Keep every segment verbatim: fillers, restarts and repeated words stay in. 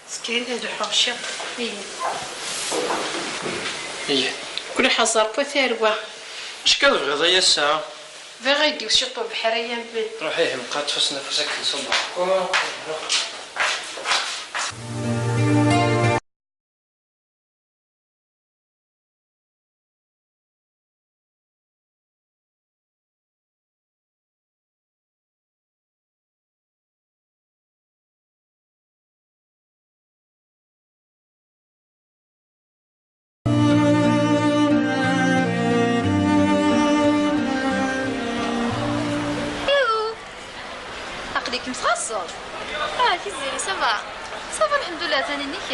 Skin ad ḥuɣ ciṭ. Ihi. Ihi. Kul ḥaẓer bu tarwa. Acu akka tebɣiḍ ay ass-a? Bɣiɣ ad d-iwet ciṭ ubeḥri ay ammi. Ruḥ ihi, meqqar ttfassen afus akken ṣubbeɣ. Aql-ikem txaṣṣeḍ. Ah, Tiziri, ça va? Ça va, lḥemdullah, taninni-k?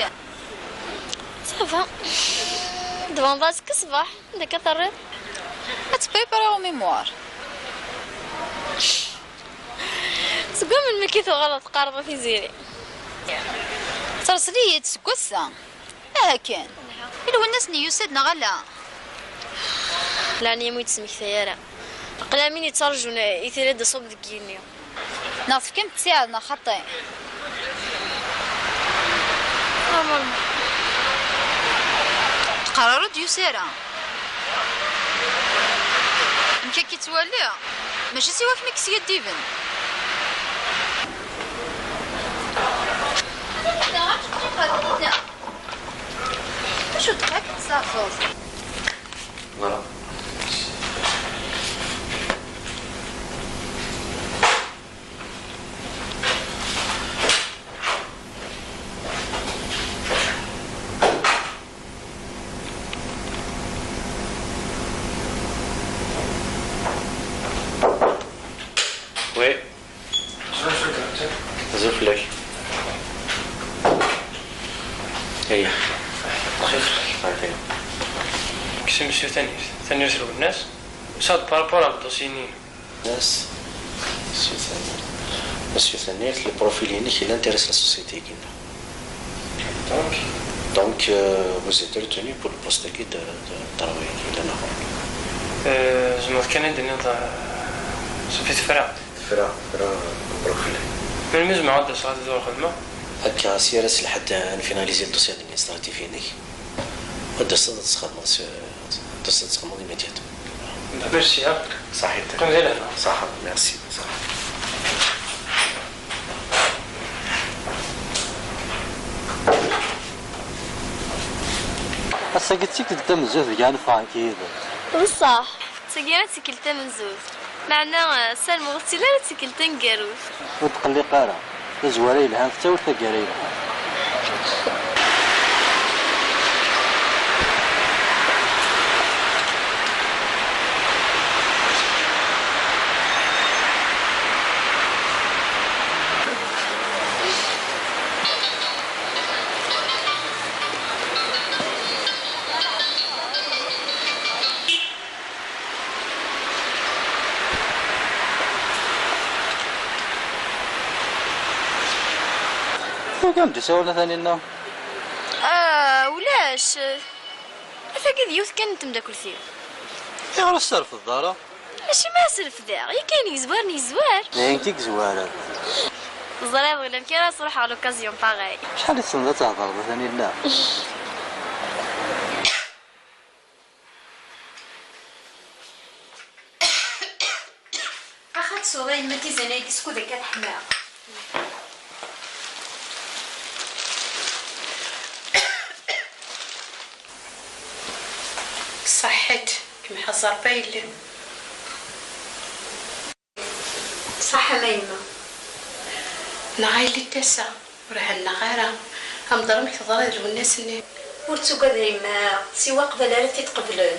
Ça va. Tbanḍ-as-k ṣṣbeḥ, anda akka terriḍ? Ad tpripariḍ mémoire. Seg melmi akka tuɣaleḍ teqqareḍ a Tiziri? Terṣel-iyi-d seg wass-a. Aha kan. I Lwennas-nni yusa-d neɣ ala? Leɛnaya-m ur yi-d-smektay ara. Aql-i am win yettraǧun i tili d-iṣubb deg yigenni. Neɣ tefkam-t ttiɛad neɣ xaṭi? Teqqar ara ur d-yusi ara. Amek akka i ttwaliɣ? Mačči siwa kemm i yeskiddiben. Acu d-, acu d-, acu d-, acu d-, Voilà. Oui. Azul fell-ak. Aya. Azul fell-ak. Kkes i Monsieur Tanir. Tanir Lwennas. Ça, par rapport à le dossier-nni. Yes. Monsieur Tanir. Monsieur Tanir, le profil-inek, il intéresse la société-agi-nneɣ. Donc, donc, euh, vous êtes retenu pour le poste-agi de, de travail-agi, la normal. Euh, tzemreḍ kan ad d-tiniḍ, euh, ṣafi tefra. Tefra, tefra, le profil. Melmi zemreɣ ad d-aseɣ ad d-aruɣ xedmeɣ? Akka, si ara s lḥedd ad nfinalizi le dossier administratif-inek. Ad d-taseḍ ad txedmeḍ s-, ad d-taseḍ ad txedmeḍ immédiatement. Merci, hein. Ṣaḥit. Qqim di lehna. Ṣaḥa, merci. Ṣaḥa. Ass-agi d tikkelt tamenzut deg anfeɣ nekk yid-m. Beṣṣeḥ, d tagi ara d tikkelt tamenzut. Meɛna, eh, ssarameɣ ur tettili ara d tikkelt taneggarut. Ur tqelliq ara. Tazwara yelhan tettawi-d taggara yelhan. Yak am-d isawlen a Taninna? Ah, ulac. Atagi d yiwet kan n temdakelt-iw. Ayɣer ur s-terfdeḍ ara? Acimi ad s-refdeɣ? Yakan yezwar n yezwar. D ayen i yezwaren. Ẓriɣ ulamek ara sruḥeɣ l'occasion pareil. Acḥal i tessneḍ ad thedreḍ a Taninna? Ax ad tesweḍ a yemma tizan-agi skud akka teḥma. Ṣaḥḥit, kem ḥaẓer pa yelli. Ṣaḥḥa ma yemma. Neɣ a yelli Tasa, ur hennaɣ ara. Amḍer amek teḍra d Lwennas-nni. Ur ttugad a yemma, siwa qbal ara t-id-qeblen.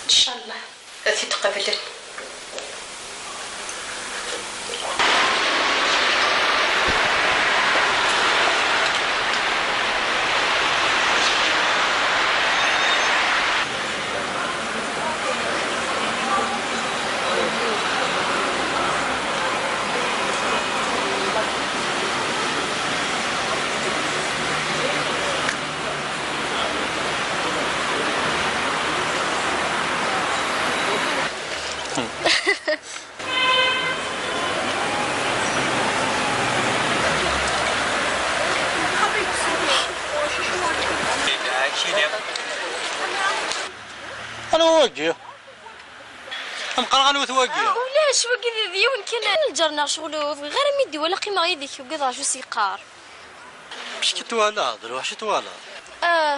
Ncallah ad t-id-qeblen. Anwa wagi? Ameqqran anwa-t wagi? Ah, ulac, wagi d, d yiwen kan n lǧar-nneɣ, ccɣel ur bɣiɣ ara mi d-iwala qqimeɣ yid-k, ugadeɣ acu s-yeqqar. Amek i twalaḍ? D lweḥc i twalaḍ? Ah.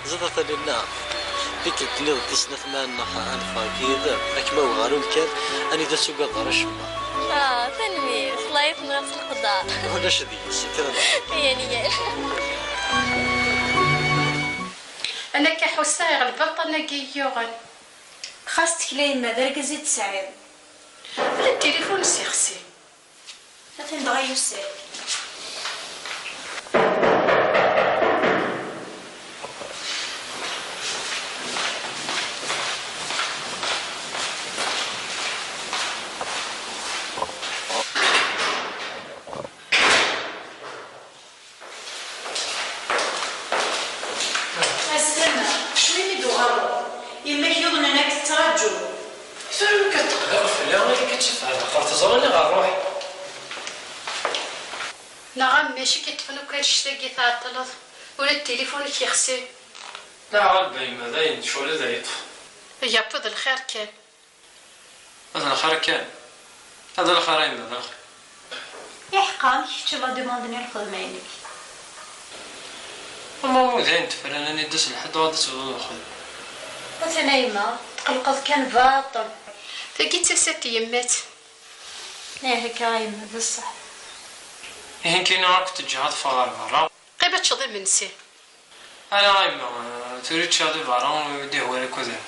Ẓriɣ a Taninna, tikkelt-nni d tis snat ma nneɣ ad neffeɣ nekk yid-m, ad kem-awiɣ ɣer umkan anida ur tugadeḍ ara acemma. Ah, tanemmirt, Allah yetnɣir s leqder. Ulac deg-s kra. Yan yan. Ana akka ḥusseɣ iɣelb aṭṭan-agi i yuɣen. Xas tekla yemma d argaz i tesɛiḍ. Ala tilifun s ixsi. Atan dɣa yusa-d. Ass-a, acu imi d-uɣaleḍ? Yemma-k yuḍnen ad k-tettraǧu. Tura nekk ad teqleq fell-i, nekk ad tt-id-tɛelleq ɣer teẓra neɣ ɣer ṛṛuḥ? Neɣ a mmi, acu i k-yeṭṭfen akk annect-agi tɛeṭṭleḍ? Ula d tilifun-ik yexsi. Neɣ a lbayma, dayen, ccɣel ad yeṭṭef. Iyyawed d lxir kan. D lxir kan. D lxir a yemma, d lxir. Iḥeqqa, amek kečč la demande-nni n lxedma-inek? Ama wi dayen tefran anida s lḥedd ad d-tebḍu lxedma. Atan a yemma, tqellqeḍ kan baṭel. Tagi d tasa n tyemmat. Ih, akka a yemma, d ṣṣeḥ. Ihi nekkini ad k-teǧǧeɣ ad teffɣeḍ ɣer berra. Qim ad teččeḍ imensi. Ala a yemma, tura ččiɣ di berra, ur d-ihwa ara akud-iw.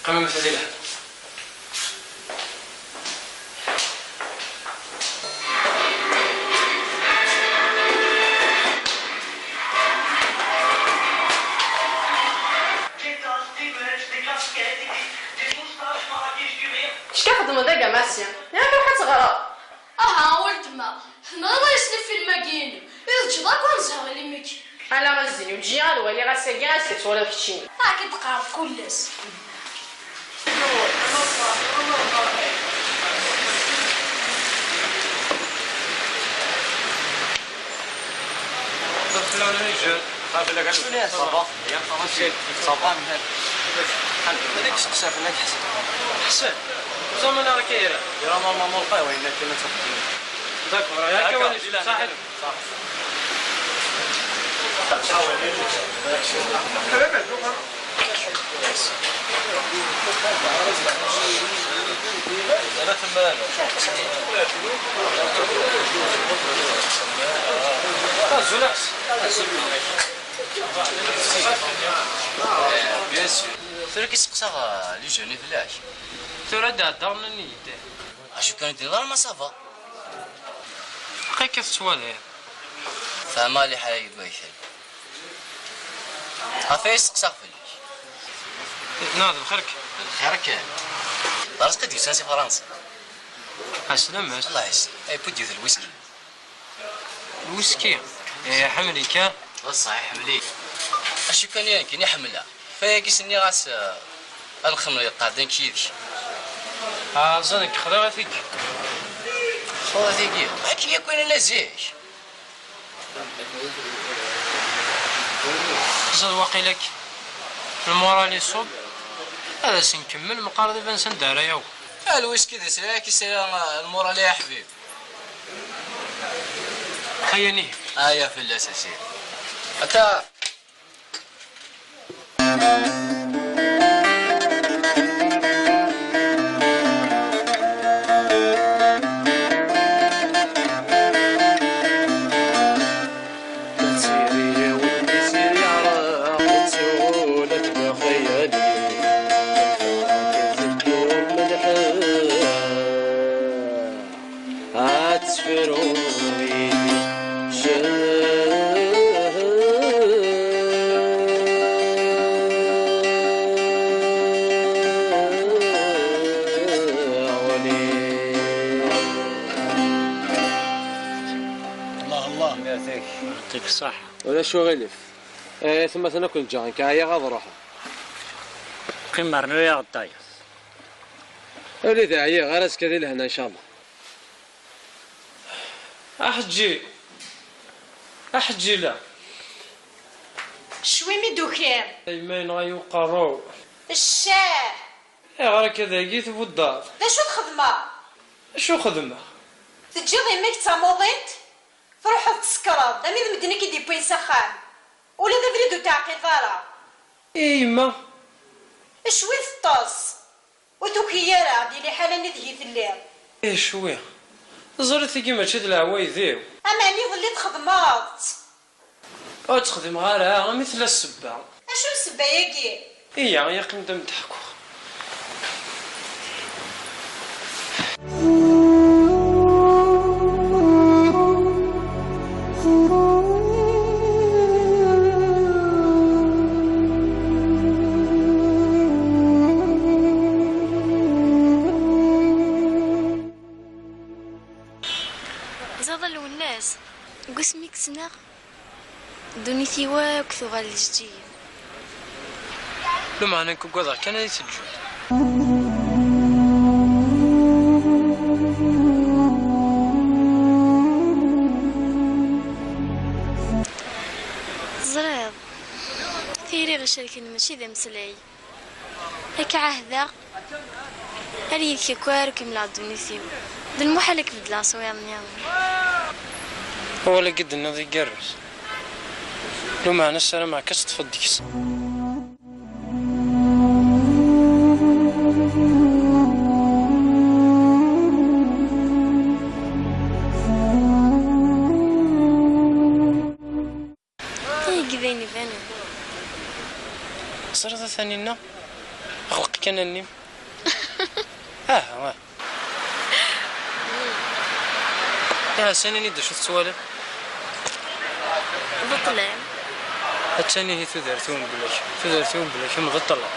Qqimemt di lehna. Acu i txeddmeḍ dagi a Massi? Yak ruḥ ad teɣreḍ. Aha, a weltma, tenɣiḍ-iyi s lfilm-agi-inu, i teǧǧeḍ akk ad nezheɣ imi-k. Ala a zzin, ur ǧǧiɣ ad waliɣ ass-agi, azekka twalaḍ keččini. Ad k-d-qqareɣ kullec. Ça va. Ça va, mihal. Ad k-seqsiɣ fell-ak, Ḥsen. Ḥsen? Zaman ara k-ira. Ira normalement lqahwa, yenna kan ad txedem. D'accord, yak awen-, saḥit. Azul a Ḥsen. Bien sûr. Tura ki seqsaɣ, euh, les jeunes fell-ak. Tura d-ɛeddaɣ nnan-iyi-d. Acu kan ur d-tenniḍ ara ma ça va? Akka tettwaliḍ. Fehmeɣ liḥala deg wakal. Ɣef ay seqsaɣ fell-ak. Neɣ d lxir kan. Lxir kan. D Ṛazq i d-yusan si Fransa. Ɛeslama-s. Allah yeslam. Ay, wwi-d yiwet n lwiski. Lwiski? Eh, iḥemmel-ik, ah? D ṣṣeḥ, iḥemmel-iyi. Acu kan i nekkini ḥemmleɣ. Fayagi s-nniɣ-as, eh, ad nxemmem yeqɛed nekk yid-k. Ah, ẓer nekk xḍiɣ a tigi. Xḍiɣ a tigi? Akken yakk i nella zik. Ẓer waqila-k lmural iṣub, ad as-nkemmel meqqar d iban s anda ara yaweḍ. Ah, lwiski d sriɣ-ak i sriɣ, eh, lmural i aḥbib. Aya nihi. Aya fell-as a sidi. Ata. Ad tefru yid-i. Ṣaḥ. Ulac uɣilif. Eh, atmaten akk neǧǧa, nekk ɛyiɣ ad ruḥeɣ. Qqim rnu-yaɣ-d tayeḍ. Ula d ɛyiɣ, ar azekka di lehna, ncallah. Aḥeǧǧi! Aḥeǧǧi la! Cwi mi d-tukiḍ. A yemma, yenɣa-yi uqerru-w. Ccah! Ayɣer akka dagi tbuddaḍ? D acu txedmeḍ? Acu xedmeɣ? Teǧǧiḍ yemma-k d tamuḍint? Truḥeḍ tsekreḍ-d, armi d medden i k-id-yewwin s axxam. Ula d abrid ur teɛqileḍ ara. I yemma? Cwi teṭṭes. Ur tuki ara, di liḥala-nni deg-i telliḍ. Ih, cwi. Teẓriḍ tigi mačči d leɛwayed-iw. Ameɛni iḍelli txedmeḍ-tt. Ur tt-xdimeɣ ara, armi tella ssebba. Acu n ssebba-yagi? Iyya, iyya, qqim da ad m-d-ḥkuɣ. Ẓaḍ a Lwennas, deg wasmi i k-ssneɣ, ddunit-iw akk tuɣal d lǧil. Lameɛna nekk ugadeɣ kan ad yi-teǧǧeḍ. Teẓriḍ, tayri ɣ-icerken mačči d ameslay. Ad k-ɛahdeɣ, ar yid-k akk ara kemmleɣ ddunit-iw. D lmuḥal ad k-beddleɣ s wiyaḍ nniḍen. Awal-agi d-tenniḍ igerrez. Lumeɛna ssarameɣ-k ad teṭṭfeḍ deg-s. Tagi d ayen ibanen. Teẓriḍ a Taninna? Ɣleq kan allen-im. Aha, aha. Aha, sani-ni-d acu tettwaliḍ? D ṭṭlam. Attan ihi tudert-iw mebla-k. Tudert-iw mebla-k am d ṭṭlam.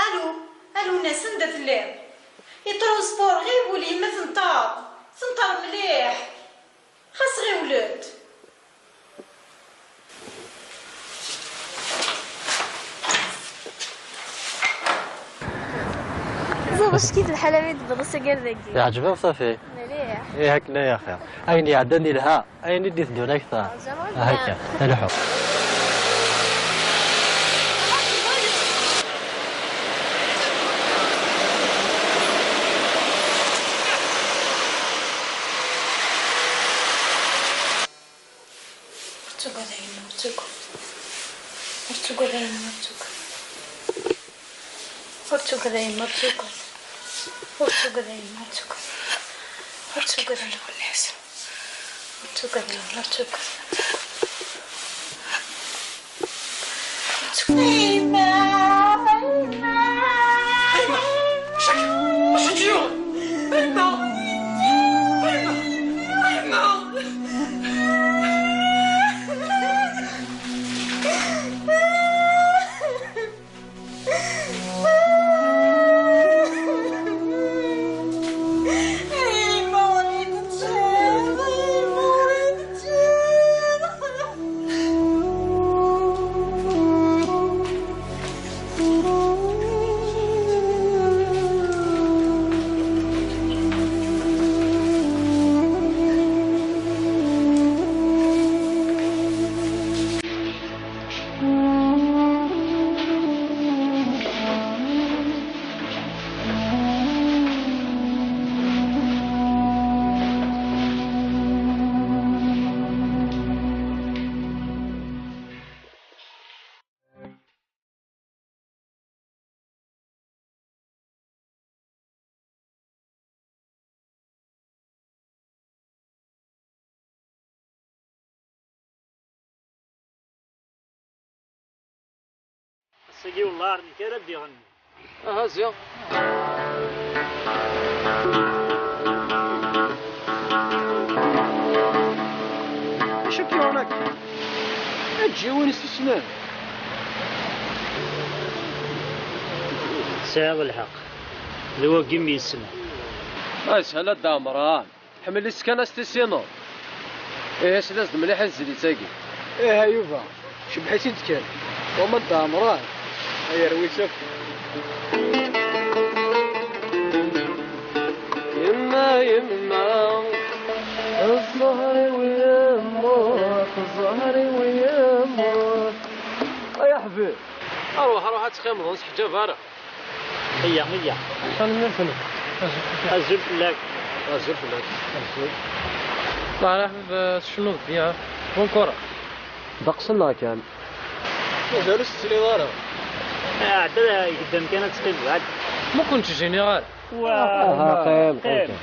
Alu, alu, Nas, anda telliḍ? I transport, ɣiwel, yemma tenṭer, tenṭer mliḥ. Xas ɣiwel-d. Ẓer acki-t lḥal armi d-tebbeḍ asagar dagi. Yeɛǧeb-aɣ safi. Mliḥ. Ih, akken ay axir. Ayen iɛeddan yelha, ayen i d-iteddun akteṛ. Rǧu, rǧu. Akka, lḥu. Ur ttagad a yemma, ur ttagad. Ur ttagad a yemma, ur ttagad. Ur ttagad a yemma, ur ttagad. Ur ttagad a yemma, ur ttagad. Ur ttagad a yemma. Ur ttagad a yemma, ur ttagad. Ur ttagad. A yemma, a yemma, a yemma. Sagi wellah ar nekk ara d-iɣenni. Aha ziɣ. Acu k-yuɣen akka? Eǧǧ yiwen i s-issnen. Tesɛiḍ lḥeqq. D wagi mi yessnen. Ashal a Dda Ɛemran. Ḥemmel-itt kan a s-tissineḍ. Ihi sel-as-d mliḥ i tezlit-agi. Ih a Yuba, cebbeḥ-itt-id kan. Wama Dda Ɛemran, a yerwi-tt akk. Yemma, yemma, zzher-iw yemmut, zzher-iw yemmut. Ay aḥbib, arwaḥ, arwaḥ ad teqqimeḍ, ur nesḥeǧǧab ara. Iyya, iyya. Tanemmirt-nnek. Azul fell-ak. Azul fell-ak. Azul. Meɛna aḥbib, eh, tcennuḍ bien. Bon courage. D aqsen neɣ kan? Mazal ur s-tesliḍ ara. Ɛedda, geddem kan ad teqqimeḍ, ɛedda. Ma ur ken-ttjiniɣ ara. Aha, qqim, qqim.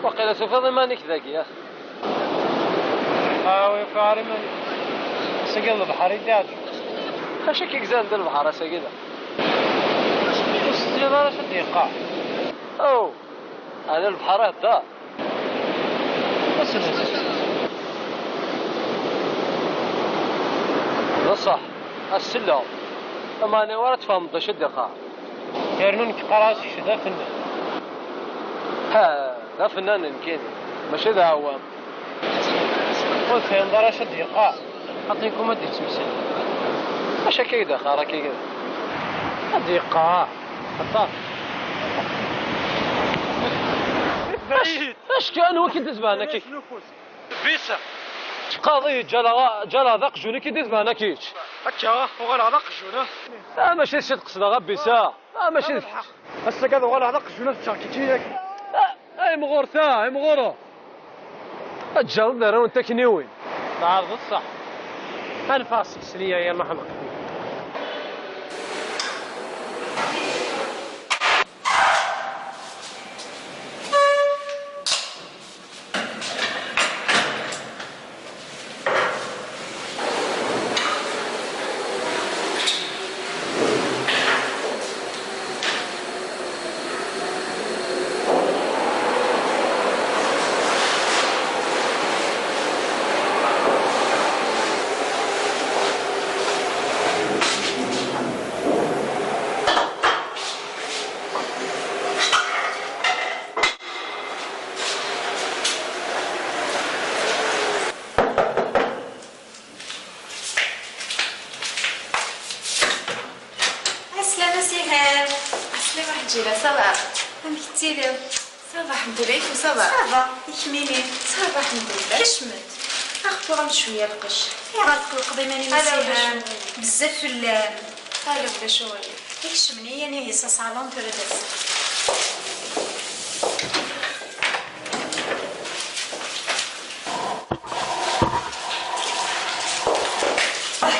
Waqila tufiḍ iman-ik dagi, ah. Ah, ur yufiɣ ara iman-iw. Ass-agi d lebḥer i d-iɛǧeb. Acu akka yegzan d lebḥer ass-agi da? Ur tesliḍ ara acu d-yeqqar. Oh! Ɛni lebḥer ihedder? D ṣṣeḥ, ad selleɣ. Ameɛna ur ara tfehmeḍ d acu i d-iqqar. Yernu nekk qqareɣ-as kečč d afennan. Ha, d afennan nekkini, mačči d aɛewwam. Ur tefhimeḍ ara acu d-yeqqar. Xaṭi kum ad d-yettmeslay. Acu akka i d-yeqqar akka? Ad d-yeqqar. Xaṭer. Acu kan, anwa i k-id-izemren akka? Bisa. Tqaḍi, ǧǧaleɣ, ǧǧaleɣ d aqjun i k-id-izemren akka kečč. Akka, uɣaleɣ d aqjun, ah. Ah, mačči d acu d-qesdeɣ, a Bisa. Ah, mačči d kečč. Ass-agi ad uɣaleɣ d aqjun, ad ččeɣ kečč, yak. Ah, ay imɣur ta, ay imɣur. Ad ǧǧaleḍ d arraw n takniwin. Tɛerḍeḍ ṣṣeḥ. Ad neffeɣ seg-sen, ya, ya, ma xneqten. Ɛeslama Siham. Ɛeslama Ḥǧila, ça va? Amek tettiliḍ? Ça va, ḥemdullah, ça va. Ça va, i kemmini? Ça va, ḥemdullah. Kecmet. Axeṭṭur am cwiya lqecc. Ayɣer tqelqeḍ iman-im a Siham? Bezzaf fell-am. Ala, ulac uɣilif. Ikcem-iyi anihi s asalon tura d ass.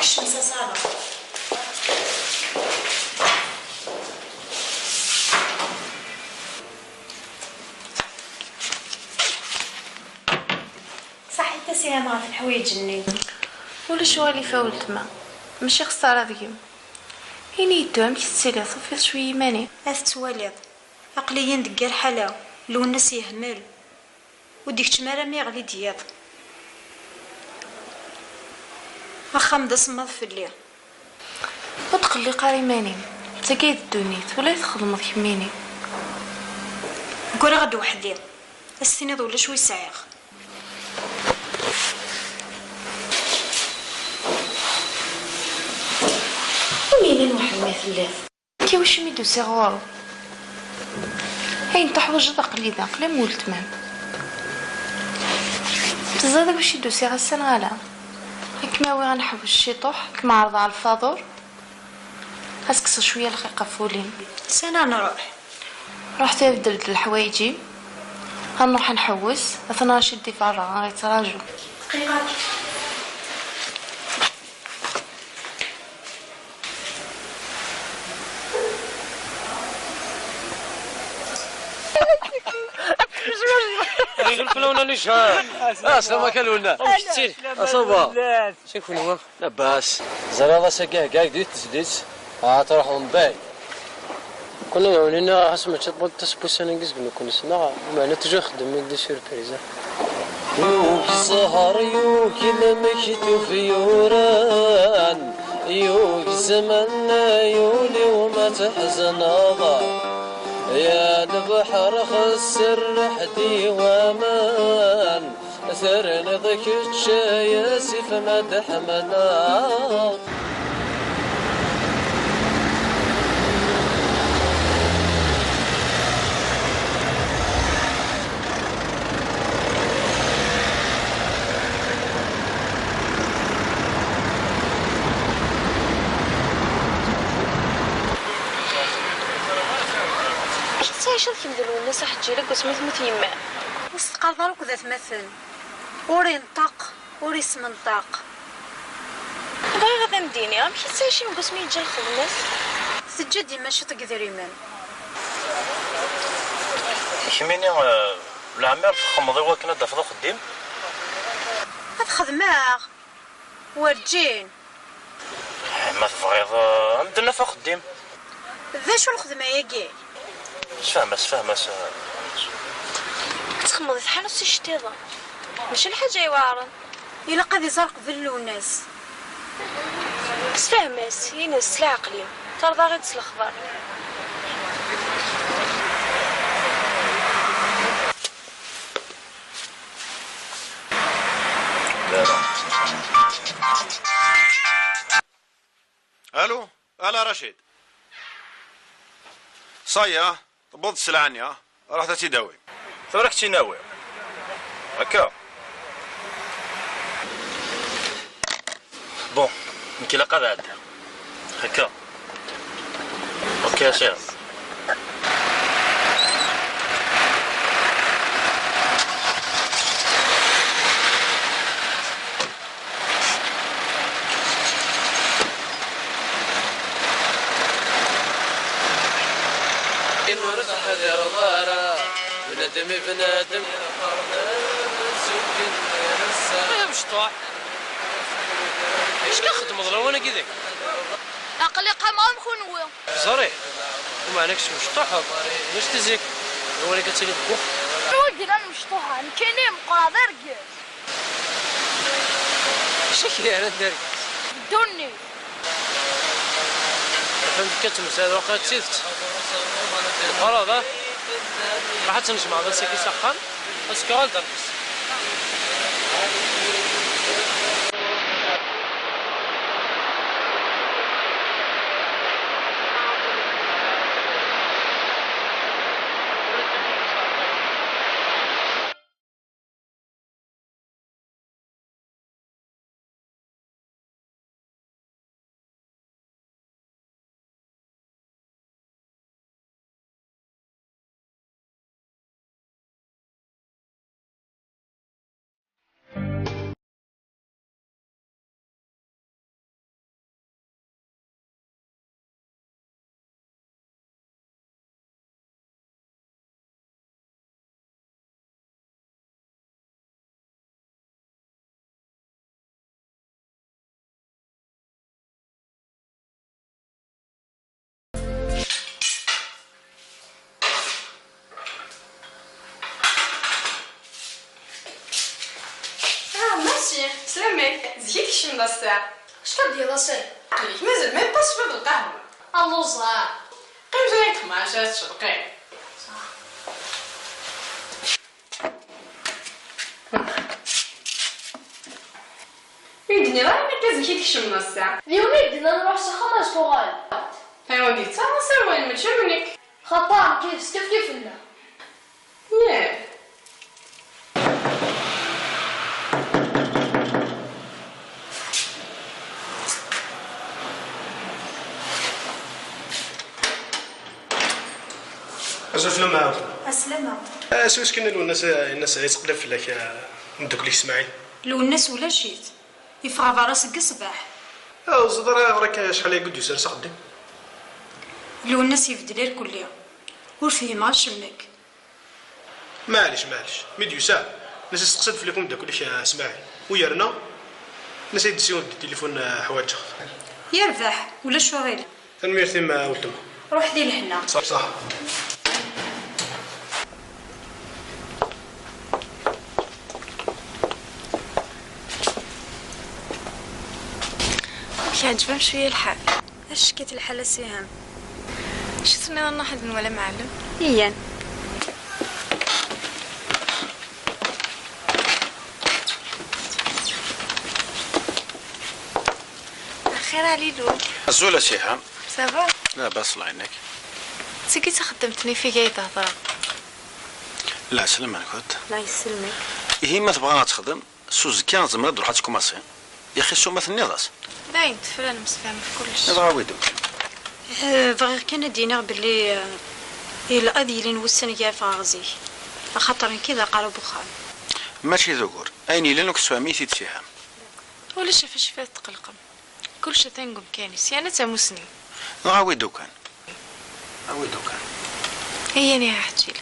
Kcem s asalon. Saḥit a Siham ɣef leḥwayeǧ-nni. Ulac uɣilif a weltma, mačči xeṣṣara deg-m. Ini-yi-d tura amek tettiliḍ, tufiḍ cwiya iman-im? A tettwaliḍ, aql-iyi-n deg yir ḥala, Lwennas yehmel, ur d-ikeččem ara mi yeɣli-d yiḍ. Axxam d asemmaḍ fell-i. Ur tqelliq ara iman-im. D tagi i d ddunit, ula i txedmeḍ kemmini. Ggreɣ-d weḥd-i. Ad s-tiniḍ ulac wi sɛiɣ. Imi llan weḥd-m i telliḍ. Nekk iwacu mi d-usiɣ ɣur-m? Ayen tuḥwaǧeḍ aql-i da, aql-i am weltma-m. Teẓriḍ iwacu i d-usiɣ ass-a neɣ ala? Ad kem-awiɣ ad nḥewwes ciṭuḥ, ad kem-ɛerḍeɣ ɣer lfaḍur. Ad tekkseḍ cwiya lxiq ɣef wul-im. Sani ad nruḥ? Ruḥ tura beddel-d leḥwayeǧ-im. Ad nruḥ ad nḥewwes, atan Racid di berra, a ɣ-yettraǧu. Azul fell-awen a nijan. Ah, slamaka lwenna. Amek tettil? Ah, ça va. Amek kunwi? Labas. Ẓriɣ ass-agi heggaɣ di tezlit. Ah, truḥeḍ mebɛid. Kunwi ɣas mačči ṭwal tasewwut-agi deg nekkni ssneɣ, meɛna toujours xeddmen des surprises. Yugi zzher, yugi lmektub yuran, yugi zzman, yuli-w ma tḥezneḍ. Ya lebḥer xeṣṣer leḥdi waman, terniḍ kečč ay asif ma d-ḥemmleɣ. Amek tettɛiceḍ kemm d Lwennas Aḥeǧǧil deg wasmi temmut yemma-m? Ur s-teqqareḍ ara akk d atmaten. Ur inṭeq, ur ismenṭaq. Bɣiɣ ad am-d-iniɣ, amek i tettɛicim deg wasmi yeǧǧa lxedma-s? Teǧǧa-d yemma ciṭ n yedrimen. Kemmini, eh, leɛmer txemmeḍ i wakken ad d-tafeḍ axeddim? Ad xedmeɣ. Werǧin. Ma tebɣiḍ, eh, ad m-d-naf axeddim. D acu lxedma-agi? Sfehma-s, sfehma-s, eh. Ad txemmeḍ i tḥanut s iceṭṭiḍen. Mačči lḥaǧa iweɛren. Ilaq ad iẓer qbel Lwennas. Sfehma-s, ini-as s leɛqel-im. Terḍaɣ-id s lexbar. Allô, Ala Racid. Ça y est, tewweḍ-d sselɛa-nni, ah. Ruḥ ad tt-id-awi. Tura ad k-tt-in-awiɣ. Akka. Bon, nekk ilaq ad ɛeddiɣ. Akka. Ok a sidi. Ur teḥdireḍ ara, bnadem i bnadem. Ay amecṭuḥ! Acu kan txeddmeḍ lawan-agi deg? Aql-i qqimeɣ am kunwi. Ẓriɣ. Umeɛna kečč mecṭuḥeḍ. Ulac tizi-k. Lawan-agi ad tiliḍ deg uxxam. Anwa i yellan mecṭuḥa? Nekkini meqqreɣ d argaz. Acu i k-yerran d argaz? Ddunit. Atan tekka ttemsal waqila d tidet. Meqqreḍ, ah? Ruḥ ad tnejmaɛeḍ ass-agi s axxam. Azekka ad d-rkes. Ah, merci. Selamek. Zik i tkecmeḍ ass-a. Acḥal d yiḍ ass-a? Aql-ik mazal même pas tecfiḍ lqahwa. Alluẓeɣ. Qqim tura deg tqemɛet ara tecḍeqim. Ur yi-d-tenniḍ ara nekk zik i tkecmeḍ ass-a. D yiwen i d-yennan ruḥ s axxam ad tuɣal. Aywa, d netta aserwal, mačči am nekk. Xaṭer nekk d skefkif fell-aɣ. Yah. Azul fell-am a weltma. Aslama. Ah, s wis kan a Lwennas, a Lwennas, yettqellib fell-ak, ah, umeddakel-ik Smaɛil. Lwennas ulac-it. Yeffeɣ berra seg ṣṣbeḥ. Ah, ur teẓriḍ ara ɣer akka acḥal ay d-yusa s axeddim? Lwennas ibeddel irkelli. Ur fhimeɣ acemmek. Maɛlic, maɛlic. Mi d-yusa, nnas isteqsa-d fell-ak umeddakel-ik, ah, Smaɛil. U yerna, nnas ad d-tessiwleḍ di tilifun, ah, ḥwaǧeɣ-t. Yerbeḥ, ulac aɣilif. Tanemmirt-im a weltma. Ruḥ di lehna. Ṣaḥ, ṣaḥ. Amek, iɛǧeb-am cwiya lḥal? Acek-it lḥal a Siham. Acu tenniḍ, nruḥ ad nwali amɛellem? Iyyan. Axir a Lilu. Azul a Siham. Ça va? Labas, Allah iɛinek. Tagi d taxeddamt-nni f i hedreɣ. Lɛeslama-nkent. Allah yesselmek. Ihi ma tebɣa ad texdem, s uzekka tzemreḍ ad d-truḥ ad tkumaṣi. Yaxi ssuma tenniḍ-as. Dayen, tefra nemsefham ɣef kullec. Dɣa awi-d kan. Eh, bɣiɣ kan ad d-iniɣ belli, eh, il-, ad yilin wussan gar ffɣeɣ zik. Axaṭer nekki d aqerru n wexxam. Mačči d ugur. Ayen yellan akk tessefhem-it-id Siham. Ulac ɣef acu ara tetqelqem. Kullec atan deg umkan-is, yerna d tamussni. Dɣa awi-d kan. Awi-d kan. Iyyan ihi ḥeǧǧil.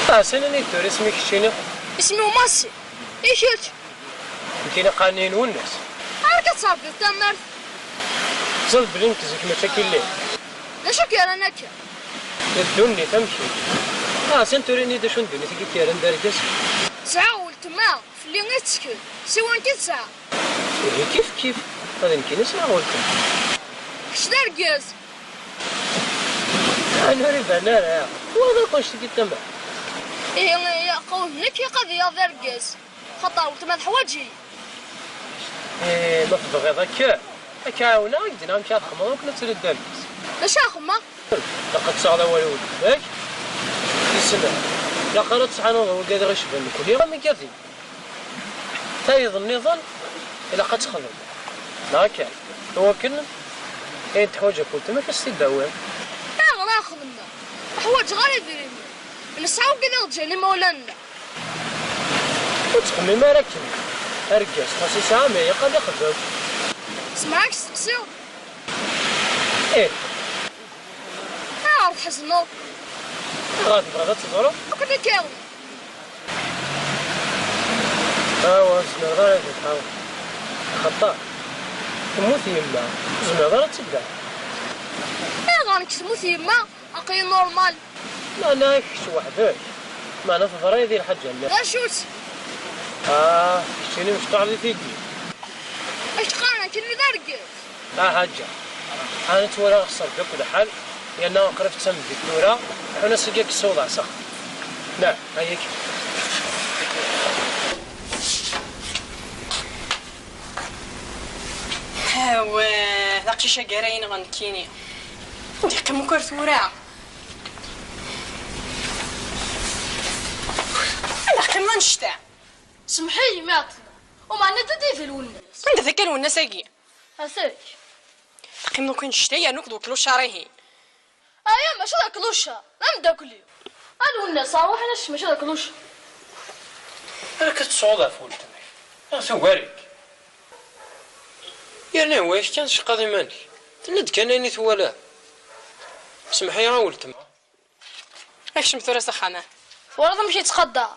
Ah, sani i d-tura isem-ik keččini? Isem-iw Massi. I kečč? Nekkini qqaren-iyi Lwennas. Ark ad tɛebbiḍ tamart. Teẓriḍ belli nekk zik mačči akka i lliɣ. D acu k-yerran akka? D ddunit, amek-ik? Ah, sani tura ini-d acu n ddunit i k-yerran d argaz? Sɛiɣ weltma, fell-i i tettkel. Siwan-k i tesɛa. Ihi kif kif, ma d nekkini sɛiɣ weltma. Kečč d argaz. Ɛni ur iban ara? Twalaḍ akk annect-agi n tama? Ihi, ihi, qewwed nekk iqad-iyi d argaz. Xaṭer weltma teḥwaǧ-iyi. Eh, ma tebɣiḍ akka, ad k-ɛawneɣ, ad k-d-iniɣ amek ara txedmeḍ akken ad tiliḍ d argaz. D acu ara xedmeɣ? Ilaq ad tesɛuḍ awal i weltma-k. Wissen, ilaq ara tesɛuḍ wigad i ɣ-icban nekkni, am igad-im. Tayeḍ nniḍen, ilaq ad texdem. Neɣ akka, i wakken ayen teḥwaǧ akk weltma-k ad s-t-id-tawiḍ. Ayɣer ara xedmeɣ? Ur ḥwaǧeɣ ara idrimen. Nesɛa wigad i ɣ-d-ǧǧan imawlan-nneɣ. Ur ttxemmim ara akken. Argaz, xas yesɛa, ma ilaq ad ixdem. Zemreɣ ad k-steqsiɣ? Ih. Ayɣer tḥezneḍ? Ayɣer tebɣiḍ ad teẓreḍ? Akk d akken. Awa, ur zmireɣ ara ad ffɣeɣ. Axaṭer temmut yemma, ur zmireɣ ara ad tt-id-aɣeɣ. Ayɣer nekk temmut yemma, aql-i normal? Meɛna kečč weḥd-k, meɛna teḍra-yi di lḥaǧa-nni. D acu-tt? Ah, keččini mecṭuḥ di tigi. Ad k-qqaren akken d argaz. Ah, ḥaǧa. Ɛni ttwalaɣ xṣer-d akk lḥal, yerna qrib d tameddit tura, ḥun-as-agi ad k-ssiwḍeɣ s axxam. Nah, ayagi. Awah, d aqcic-agi ara yenɣen nekkini. Anda yeqqim akk ar tura? Anda teqqimeḍ annect-a? Semmeḥ-iyi mi ɛeṭṭleɣ. Umeɛna d-, d-, d Lwennas. Anda-t akka Lwennas-agi? Ata-k. Teqqimeḍ akk annect-a yernu akked uklucar-ihin. Aya mačči d aklucar, d ameddakel-iw. A Lwennas, ṛwaḥ a nacc, mačči d aklucar. Ar akka tesɛuḍ ɣef weltma-k, neɣ tugar-ik? Yerna ihwa-yak kan tceqqaḍ iman-ik. Tenna-d kan ayen i twala. Semmeḥ-iyi a weltma. Kcem tura s axxam-a. Twalaḍ amek yettqadar?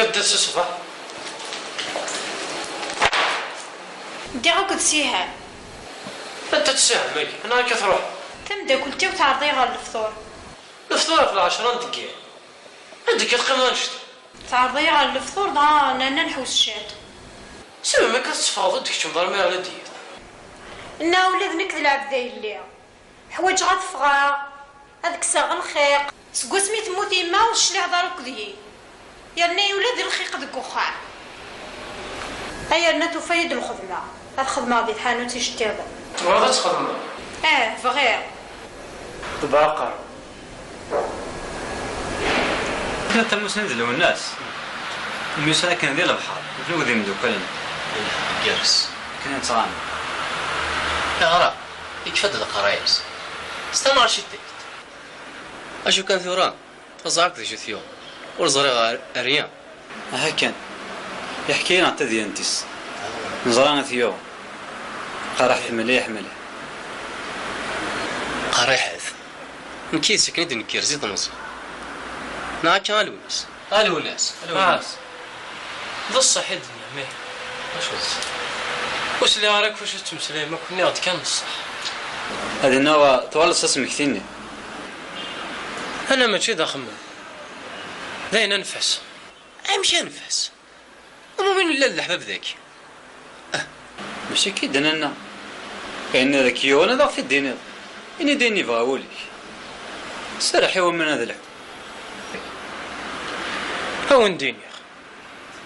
Anda-tt ṣṣbeḥ? Ddiɣ akked Siham. Anta-tt Siham-agi? Anwa akka truḥ? Tameddakelt-iw teɛreḍ-iyi ɣer lefṭur. Lefṭur ɣef lɛecṛa n deg yiḍ? Anda akka teqqimeḍ annect-a? Teɛreḍ-iyi ɣer lefṭur, dɣa nerna nḥewwes ciṭ. Sima akka tetteffɣeḍ ur d-tkeččmeḍ ara mi ara d yiḍ? Nna ula d nekk d lɛebd ay lliɣ. Ḥwaǧeɣ ad ffɣeɣ, ad kkseɣ lxiq. Seg wasmi temmut yemma ur tecliɛeḍ ara akked-i. Yerna ula d lxiq deg uxxam. Ay yerna tufa-yi-d lxedma, ad xedmeɣ di tḥanut iceṭṭiḍen. Tebɣiḍ ad txedmeḍ? Eh, bɣiɣ. Tebɛaqer. Kra tamusni d Lwennas. Myussan akken di lebḥer, nutni d imeddukal-nni. Igerrez. Akken i nettɣama. Yeɣra, yekfa-d leqraya-s. S tamarciṭikt. Acu kan tura, ur ẓriɣ akk d acu t-yuɣen. Ur ẓriɣ ar-, rien. Aha kan. Yeḥka-yi-d tadyant-is. Neẓra ad t-yuɣ. Qerriḥet mliḥ, mliḥ. Qerriḥet. Nekk yid-s akken i d-nekker zi tmeẓi. Neɣ akka a Lwennas? A Lwennas, a Lwennas. D ṣṣeḥ i d-tennam, ih. Acu d ṣṣeḥ? Ur sliɣ ara akk acu tettmeslayem akk, nniɣ-d kan d ṣṣeḥ. Ad iniɣ, twalaḍ s asmekti-nni? Ana mačči d axemmem. D ayen anef-as. Amek anef-as? Am win illa d leḥbab daki. Ah. Mačči akka i d-nenna. Ayen ad k-yuɣen ad aɣ-t-id-tiniḍ. Ini-d ayen yebɣa wul-ik. Serreḥ i waman ad lḥun. A wen-d-iniɣ.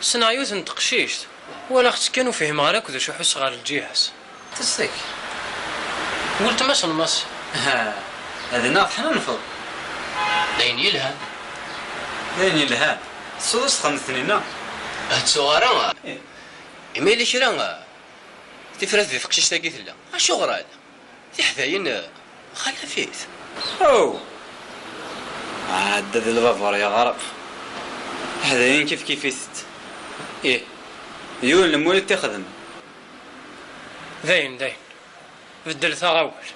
Ssneɣ yiwet n teqcict. Walaɣ-tt kan ur fhimeɣ ara akk d acu ḥusseɣ ɣer lǧiha-s. Testak. Weltma-s n Massi. Ha, ad neɣ teḥnunfeḍ. D ayen yelhan. D ayen yelhan. Tsuḍ-as texxamt-nni, neɣ? Ad tsuɣ ara. Eh. Imi yella kra, tifrat di teqcict-agi tella. Acuɣer ala? Tiḥdayin, xalaf-it. Oh! Ɛedda d lbabuṛ yeɣreq. Tiḥdayin kif kif-itent. Ih. Yiwen lmul i t-ixedmen. Dayen, dayen. Beddlet-aɣ awal.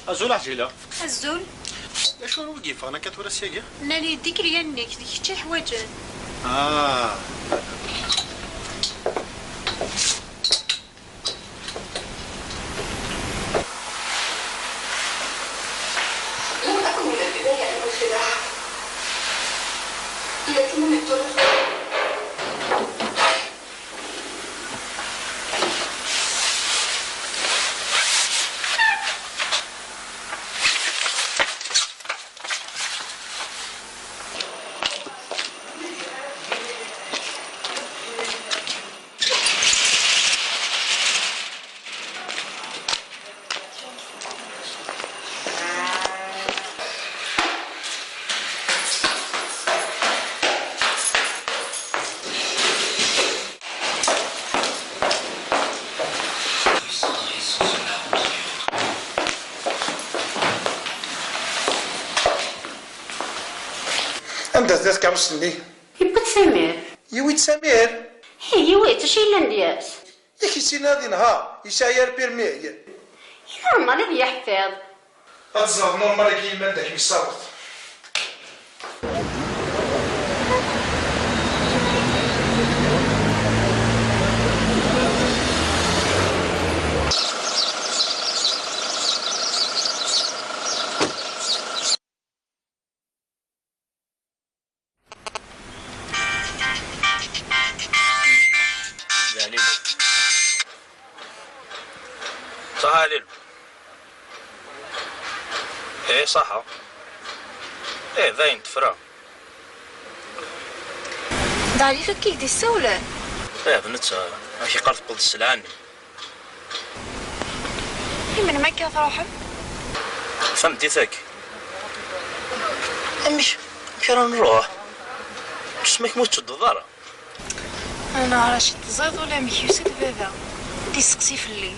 Azul a Ɛǧila. Azul. D acu ur yeffɣen akka tura syagi? Nnan-iyi-d i yelli-nnek, d kečč i ḥwaǧen. Ah. Anda tella tkeṛṛust-nni? Yewwi-tt Samir. Yewwi-tt Samir? Ih, yewwi-tt, acu yellan deg-s? Yak yettili ad yenheṛ, yesɛa yir permis. I normal ad yeḥfiḍ. Ad teẓreḍ normal-agi yemma anda kem-yessaweḍ. Daɛlil. Ṣaḥa a Lilbu. Ih, ṣaḥa. Ih, dayen tefra. Daɛlil akka i k-d-issawlen? Ih, d netta. Ad k-yeqqar tewweḍ sselɛa-nni. I melmi akka ad truḥem? Tameddit-agi. Amek, amek ara nruḥ? Tusma kemm ur tettedduḍ ara. Ana Racid, teẓriḍ ulamek yusa-d baba, ad d-yesteqsi fell-i.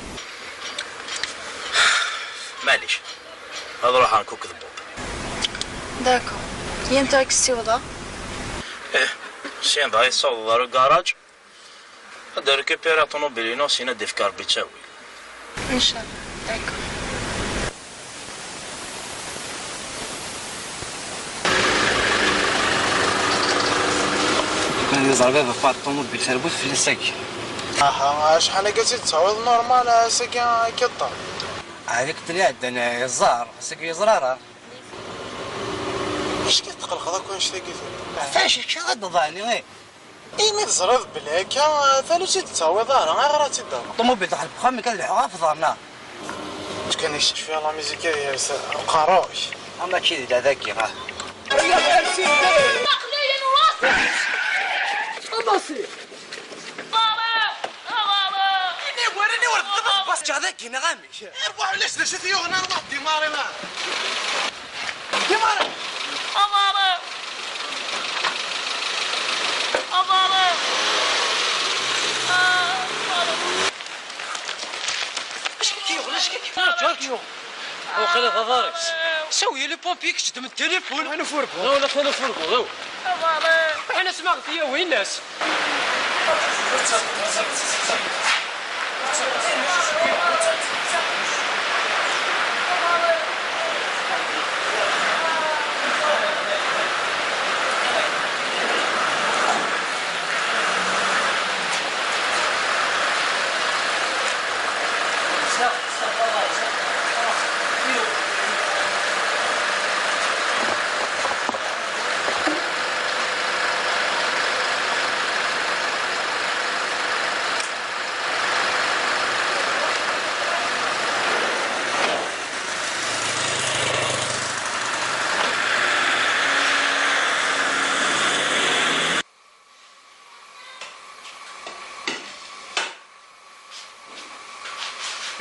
Maɛlic, ad ruḥeɣ nekk akked Bob. D'accord. Yanta ad k-ssiwḍeɣ? Ih. Syin dɣa yessaweḍ ɣer ugaṛaǧ, ad d-récupérer ṭumubil-inu, syin ad d-ifk Ṛebbi ttawil. Ncallah, d'accord. Nekk ad iẓer baba Faḍ ṭumubil terwet fell-as agi. Aha, acḥal akka i tt-id-tawiḍ normal, ass-agi akka ṭṭer. Ɛad iqeṭṭel iɛeddan yeẓẓar, ass-agi yeẓra ara. Acu i tqelqeḍ akk annect-agi tura? Ɣef acu kečč ad d-tḍaniḍ, eh? Imi teẓriḍ belli akka, atan ur tt-id-tettawiḍ ara, ayɣer ad tt-id-tawiḍ? Ṭumubil daxel n uxxam-ik ad lḥuɣ ɣef uḍar-nneɣ. Kan yecci la musique ad yers uqerruy. Ama mačči d la dagi, ha. Aql-iyi n waṭas! Aṭas-i! Baba! A baba! Ini war, ini war, tebɣiḍ ad tbasǧeḍ dagi neɣ amek? Arwaḥ ulac d acu i t-yuɣen, arwaḥ démarrer ma. Démarrer! A baba! A baba! A baba! Acu i k-yuɣen, acu i k-yuɣen? Ǧerǧ! Waqila d aḍar-is. Sawi les pompiers, kečč ddem telefun. Anu furgu. Anu furgu. Anu asma ɣ-t-yawin ass.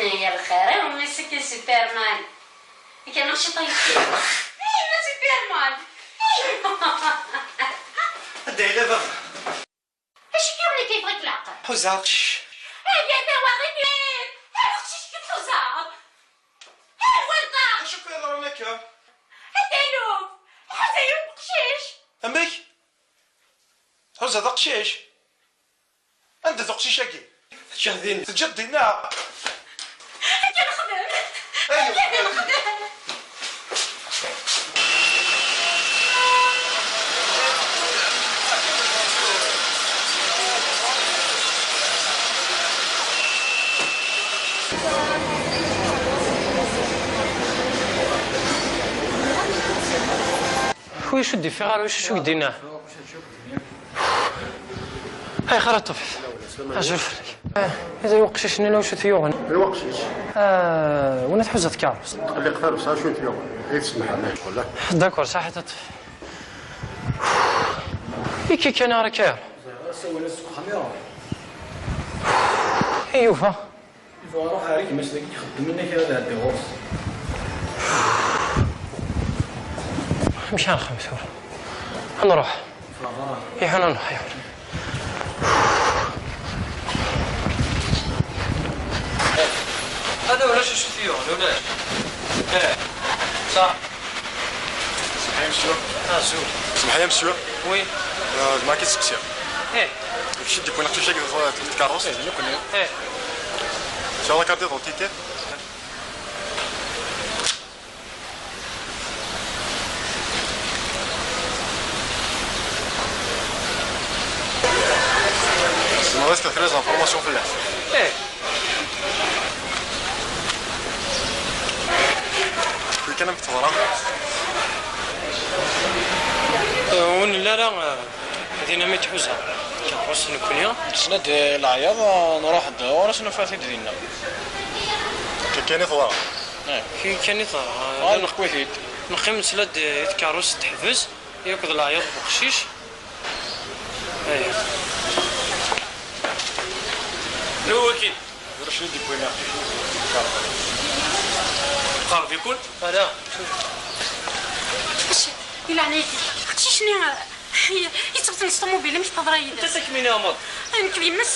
Ay lxir, iwumi-s akken Superman? Akken ciṭ ayefki. Ay, ma Superman! Ay! Anda yella baba? Acu i wen-ikeyfeɣ-ik leɛqel? Ḥuzaɣ aqcic. Ay, ay, ay, waɣi-t! Ay, aqcic-ik tḥuzaḍ! Ay, wadaɣ! Acu akka yeḍran akka? Ay, ay, luf! Iḥuza yiwen n uqcic! Amek? Tḥuzaḍ aqcic? Anda-t uqcic-agi? Teǧǧiḍ dinna. Teǧǧiḍ dinna? Akken xdem. Aywa. Akken xdem. Wiyac ur d-ifiɣ ara, wiyac acu i k-d-yenna? Ayxer a Ṭufit? Azul fell-ak. Ah, i d uqcic-nni, acu t-yuɣen? Anwa aqcic? Ah, win i tḥuzaḍ tkeṛṛust. Tqelliq taṛebsa, acu t-yuɣen? Ay tsemḥem, ay tqella. D'accord, saḥit a Ṭufit. I kikana ara k-iṛ? Ẓriɣ, asawal-is deg uxxam iṛuḥ. I Yuba? Ifa ruḥ ar gma-s dagi ixeddmen, akka ad ɛeddi ɣur-s. Amek ara nexdem tura? Ad nruḥ. Ffeɣ ɣer. Iḥun ad nruḥ, iḥun. Hada ulac acu t-yuɣen, ulac. Eh, صح. Semḥ-iyi, monsieur. Ah, zul. Semḥ-iyi, monsieur. Oui. Euh, d Maki, sseqsiɣ. Eh. Kečč i d-yewwin aqcic-agi ɣer tkeṛṛust? Eh, d nekkni. Eh. Tesɛiḍ la carte d'identité? Tzemreḍ ad d-tefkeḍ kra n information fell-as? Eh. Wi kan amek teḍra? Eh, ur nelli ara, eh, Dinna mi tḥuza tkeṛṛust nekkni. Tesla-d i leɛyaḍ, nruḥ-d ɣur-s, nufa-t-id dinna. Akka kan i teḍra? Eh, akka kan i teḍra. Ah, neqwi-t-id. Neqqim nesla-d i tkeṛṛust teḥbes, yakk d leɛyaḍ n uqcic. Aya. Anwa waki? Ulac i d-yewwin aqcic. Qerreb-iken? Ala. Acu, di leɛnaya-k, aqcic-nni, eh, yettewten s ṭumubil, amek teḍra yid-s? Anta takmini, a Maḍ? Eh, nekk d yemma-s.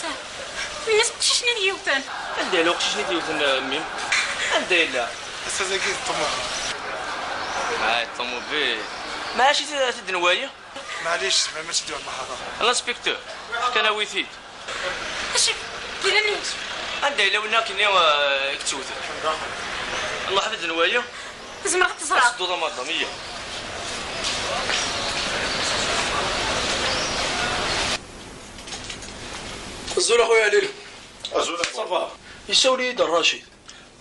Yemma-s n uqcic-nni d yiwten. Anda yella uqcic-nni d yiwten, a mmi? Anda yella? Ass-agi d ṭumubil. Ah, ṭumubil. Maɛac i t-, t-id-nwali? Maɛlic, tzemrem ad teddu ɣer lmeḥḍer. L'inspecteur, fkan awit-id. Acu? Dina-nni. Anda yella winna akken, eh, i yettewten? Lmeḥbed n waya? Zemreɣ ad teẓreɣ. As-ddu d amadam, iyya. Azul a xuya Lil. Azul a xuya. Ça va? Yessawel-iyi-d Racid.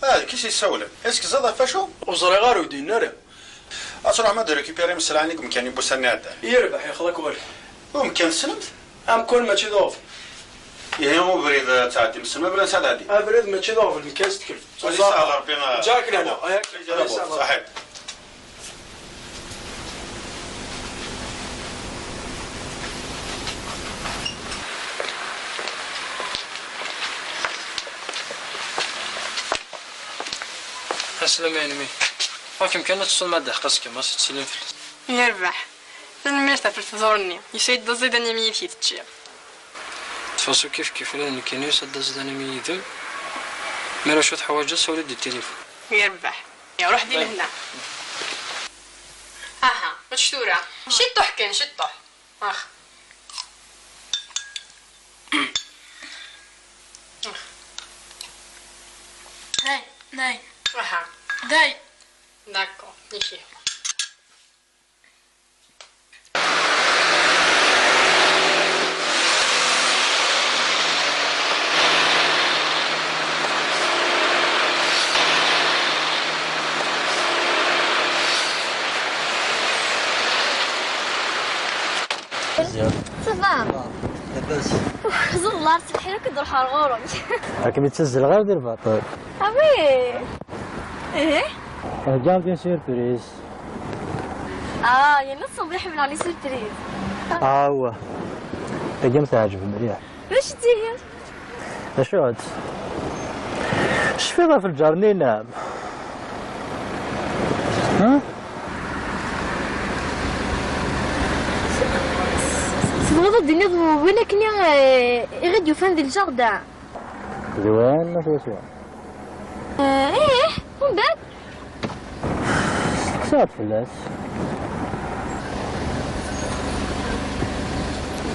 Ah, d kis yessawlen. Est-ce que teẓriḍ ɣef wacu? Ur ẓriɣ ara, ur d-yenni ara. Ad truḥem ad récupérim sselɛa-nni deg umkan n wussan-nni iɛeddan. Yerbeḥ, yexḍa-k wal. Umkan tessnem-t? Amkan mačči d aɣbel. Ihi ubrid, eh, ad tɛeddim, tessnem abrid ad tɛeddim? Abrid mačči d aɣbel, nekk ad s-tekkel. Ad yesɛed Rebbi, eh, ǧak lehna. Yak, ad yesɛed Rebbi. Ṣaḥit. Aslama a yelli. Akken kan ad teṭṭsem ma d-iḥeqq-as kan, ma s-ttilin fell-as. Yerbeḥ. Tanemmirt ɣef lefḍur-nni. Yusa-d d aẓidan imi yid-k i teččiḍ. Ṭṭef-as kif kif, ula d nekkini yusa-d d aẓidan imi yid-m. Mi ara cwiṭ teḥwaǧeḍ, sawel-d di tilifun. Yerbeḥ. Iruḥ di lehna. Aha, ečč tura. Ciṭṭuḥ kan, ciṭṭuḥ. Ax. Ax. Day, day. Aha. Day. D'accord, ici. Ça va. Uf, ẓẓallar, ttebḥir akk ad ruḥeɣ ɣur-m. Ad kem-id-tazzleɣ ɣer di lbaṭel. Ah oui. Eh? Heggaɣ-d une surprise. Ah, yerna ṣṣenf iḥemmel les surprises. Ah, wah. Tagi-m teɛǧeb mliḥ. D acu d-ttihiḍ? D acu-tt? Tecfiḍ ɣef lǧar-nni, neɣ? Ha? Tebɣiḍ ad d-tiniḍ win akken i, eh, i ɣ-id-yufan di lǧardin? D win, ma swaswa. Eh, ih, umbeɛd? Testeqsaḍ fell-as.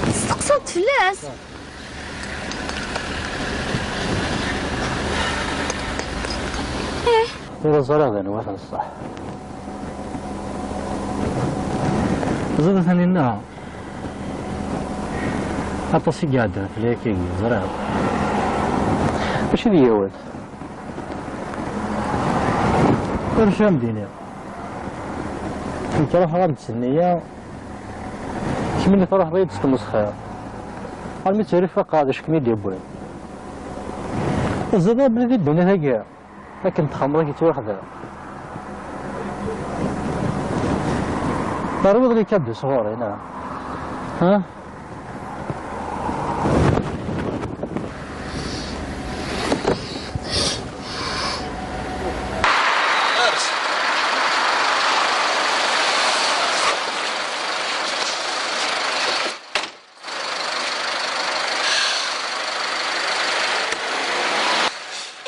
Testeqsaḍ fell-as? Ih. Ur ẓriɣ d anwa-t n ṣṣeḥ. Ẓriɣ Taninna. Aṭas i iɛeddan fell-i akka, ẓriɣ. Mačči d yiwet. Ur sɛiɣ d-iniɣ. Nekk ruḥeɣ am d-tenniya, kemmini truḥeḍ-iyi-d s tmesxir. Armi ttiri faqeɣ d acu kem-id-yewwin. Teẓriḍ abrid i ddunit-agi? Akken txemmeḍ i yettwaxdam. Terwiḍ les cadeaux sɣur-i, neɣ? Ha?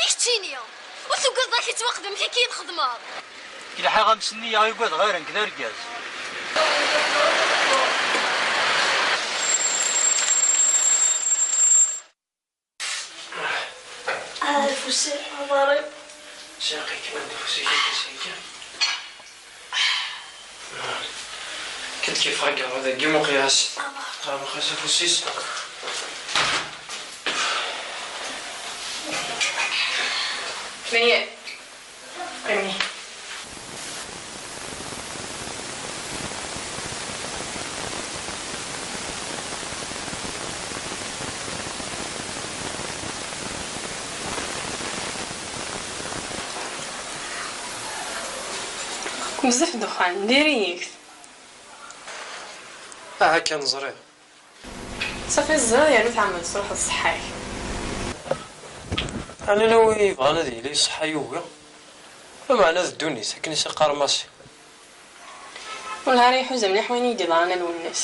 I keččini? Ur tugadeḍ ad k-ittwaqdem kiki i txedmeḍ? Ilḥa am senniya, ur ugadeɣ ara, nekk d argaz. Ah, afus-iw, aḍar-iw. Sɛiɣ-ikem-id afus-ik, afus-ik. Kif kif, ɣaggaɣ dagi muqyas. Ɣer uxas afus-is. Qqimi. Bzaf ddexxan, diri-yi-t. Aha kan ẓriɣ. Safi ẓriɣ yernu tɛemmed tesruḥeḍ ṣṣeḥḥa-k. Ɛni ala win yebɣan ad yili ṣṣeḥḥa yugi? Lameɛna d ddunit, akken i s-iqqar Massi. Wellah ara iḥuza mliḥ wayen i yi-d-yeḍran a Lwennas.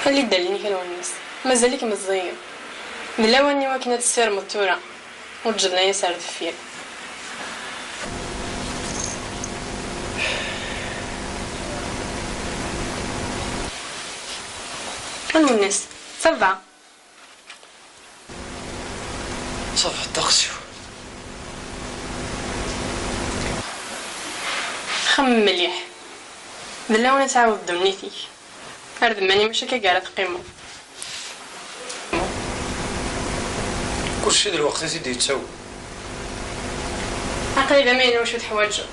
Ali-d allen-ik a Lwennas. Mazal-ik meẓẓiyeḍ. D lawan i wakken ad tessirmeḍ tura. Ur ǧǧeḍ layas ar deffir. Lwennas, ça va? Ça va, ddeqs-iw. Xemmem mliḥ. D lawan ad tɛawdeḍ ddunit-ik. Ar d mani mačči akka ara teqqimeḍ. Kulci d lweqt i t-id-yettawi. Aql-i d amaynu wacu teḥwaǧeḍ.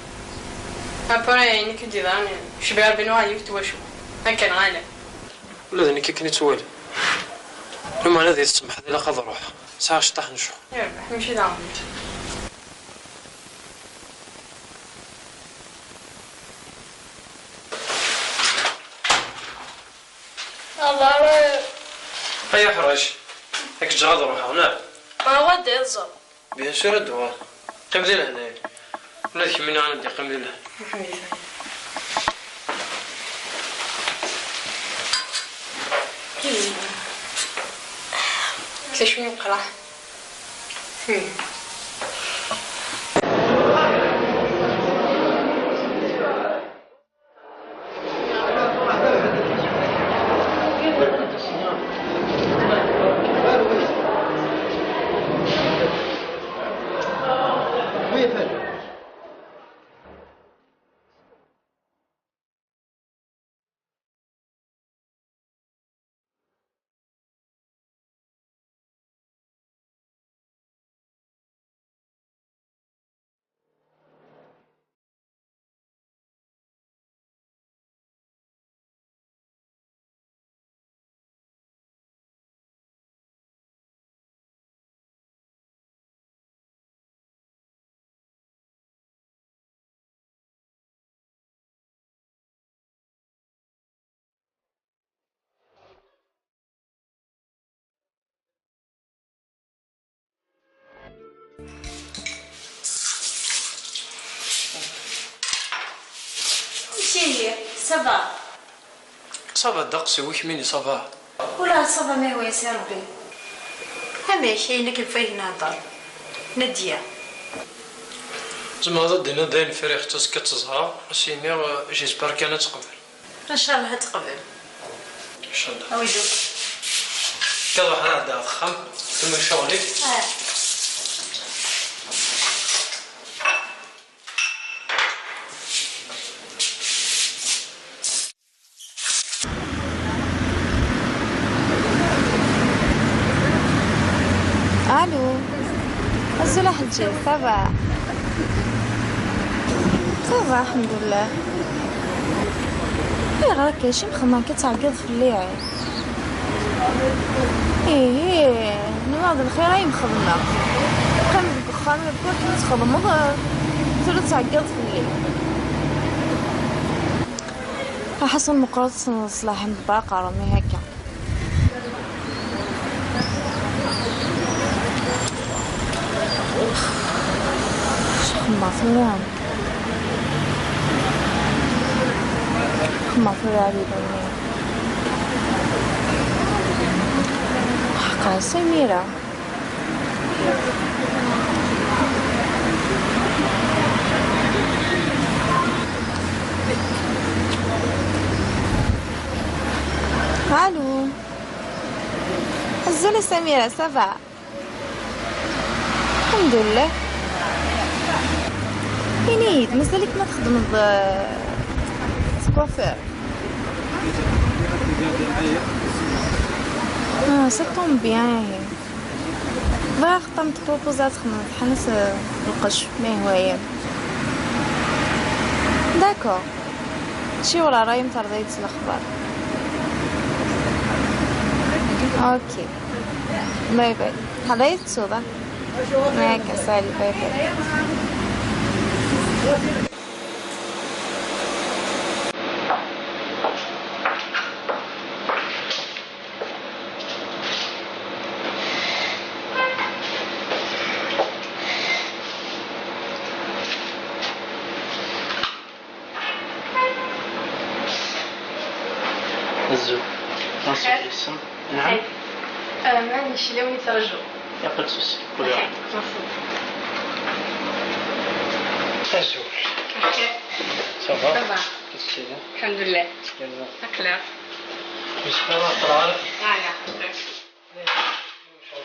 Après ayen i k-id-yeḍran, cbiɣ Rebbi nuɣal yiwet twacult. Akka neɣ ala? Ula d nekk akken i ttwaliɣ. Lameɛna di tsemḥeḍ ilaq ad ruḥeɣ. Sɛiɣ cṭaḥ n ccɣel. Yerbeḥ, mačči d aɣbel. Ay aḥric, ad k-ǧǧeɣ ad ruḥeɣ, neɣ? Ma wadda iẓẓel. Bien sûr ad d-uɣaleɣ. Qqim di leɛnaya-k. Ula d kemmini ad d-iqqim di leɛnaya. D acu i yeqreḥ? Ihi, ça va? Ça va, ddeqs-iw, i kemmini, ça va? Ula ça va, ma ihwa-yas i Rebbi. Amek, ayen akken fayeg nehder? Nadia. Tzemreḍ ad d-tiniḍ dayen friɣ-tt, azekka ad tt-ẓreɣ, ad s-iniɣ, euh, j'espère kan ad teqbel. Ncallah ad teqbel. Ncallah. Awi-d akk. Akka ruḥ ad ɛeddaɣ ɣer texxamt, kemmel ccɣel-ik. Ah. Allô. Azul a Ḥeǧǧi, ça va? Ça va, الحمد لله. Ayɣer akka, acu mxemmeɣ akka tɛeggiḍ fell-i? Ihi, nwiɣ d lxir ay mxedmeɣ. Qqim deg uxxam, iwakken txedmeḍ, tura tɛeggiḍ fell-i. Aḥasan meqqret ṣṣlaḥ n ddebra aqerru-nni akka. Xemmeɣ tura. Xemmeɣ tura a Lila-nni. Ḥeqqa Samira. Allô. Azul a Samira, ça va? الحمد لله. Ini-yi-d, mazal-ik ma txeddmeḍ, euh, s coiffeur? Ah, ça tombe bien, ihi. Bɣiɣ xaṭer n tpropose ad txedmeḍ ḥanet, euh, lqecc, ma yehwa-yam. D'accord. Ciwel ṛṛay-im terḍa-yi-d s lexbar. Ok. Bye bye. Ḥaḍa-yi tettuḍ, ah? Akka, salut, bye bye. Azul. Merci. Merci. نعم. Merci. Euh, معليش، لو يترجو. Il y a pas de souci. Merci. Azul. Ok. Ça va? Ça va. Qu'est-ce que c'est? الحمد لله. Quelle heure? Quelle heure? Bismillah, ṭṭal ɣer. Ah, ya.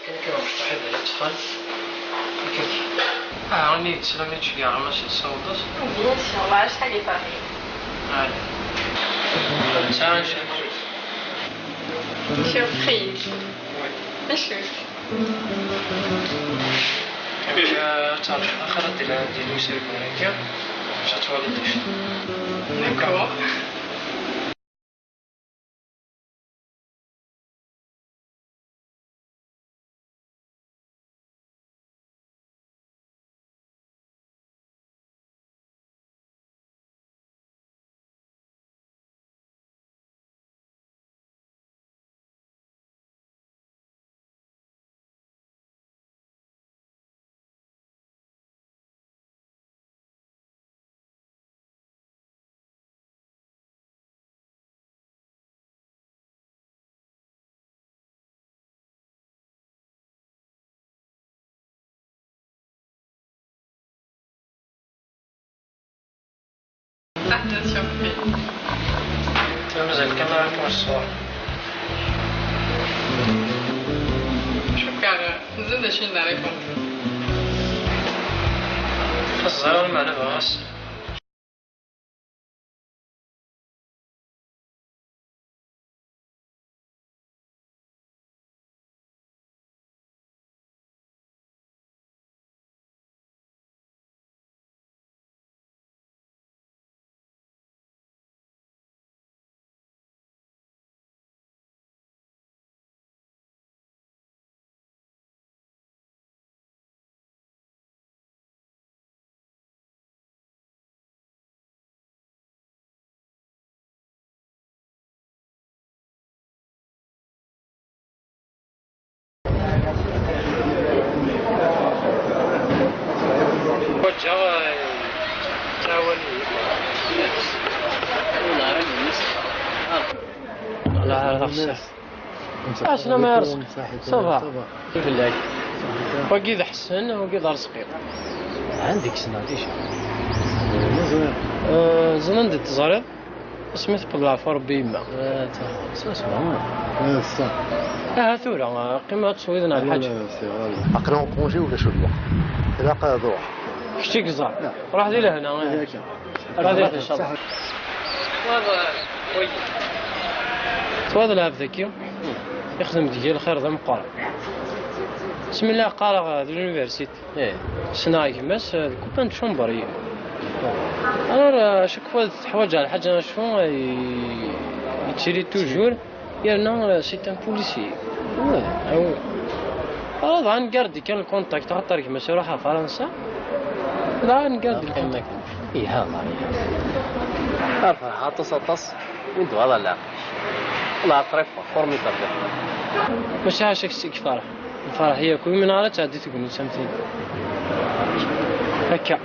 Kan kan mecṭuḥ ad yettxal. Kan. Ah, nnig teslam i tceggɛem ass n ssawḍes? Bien sûr, ma acḥal i ferḥen. Ah, la. Netta surprise. Surprise. Oui. Acu? Amek, eh, ad terǧu axir ad d-ilal di usirgu-agi, bac ad twaliḍ acu. D'accord. Attention, please. Mazal kan ara kem-ṣṣur. Cukkeɣ teẓriḍ d acu i d la réponse. Teẓriḍ meɛna bɣiɣ ass. Ḥwaǧeɣ, eh, ttɛawan-iyi. Ala ara taxsayt. Aslama ya Rezq. Ça va. Ça va. Fell-ak. Wagi d Ḥsen, wagi d Arezqi. Ɛendek ssneɣ déjà. Euh, ẓran d teẓriḍ. Asmi tewweḍ leɛfu Rebbi yemma. Ah, ta, ça, c'est normal. Ah, ça. Aha tura, qqim ad teswiḍ neɣ lḥaǧa. Aql-i en congé ulac lweqt. Ilaq ad ruḥ. Kečč i yeẓra. Ruḥ di lehna. Ruḥ di lehna, inchallah. Twaḍ lɛebd-agi, ixdem deg-i lxir d ameqqran. Bismillah, qqareɣ di l'université. Ssneɣ gma-s, euh, d copain de chambre-iyi. Alors, euh, à chaque fois teḥwaǧ lḥaǧa acu, euh, yettili toujours, yerna, euh, c'est un policier. Ah oui. Alors, dɣa ngardi kan le contact, axaṭer gma-s iruḥ ɣer Fransa. Dɣa ngardi le contact. Iha, Allah, iha. Ar ferḥeɣ aṭas, aṭas. Win d-wala la. La très fort, formidable. Mačči ɛac ak-s-, k-ferḥ. Lferḥ yakk, imi ara tɛeddi tegnit am tin. Akka.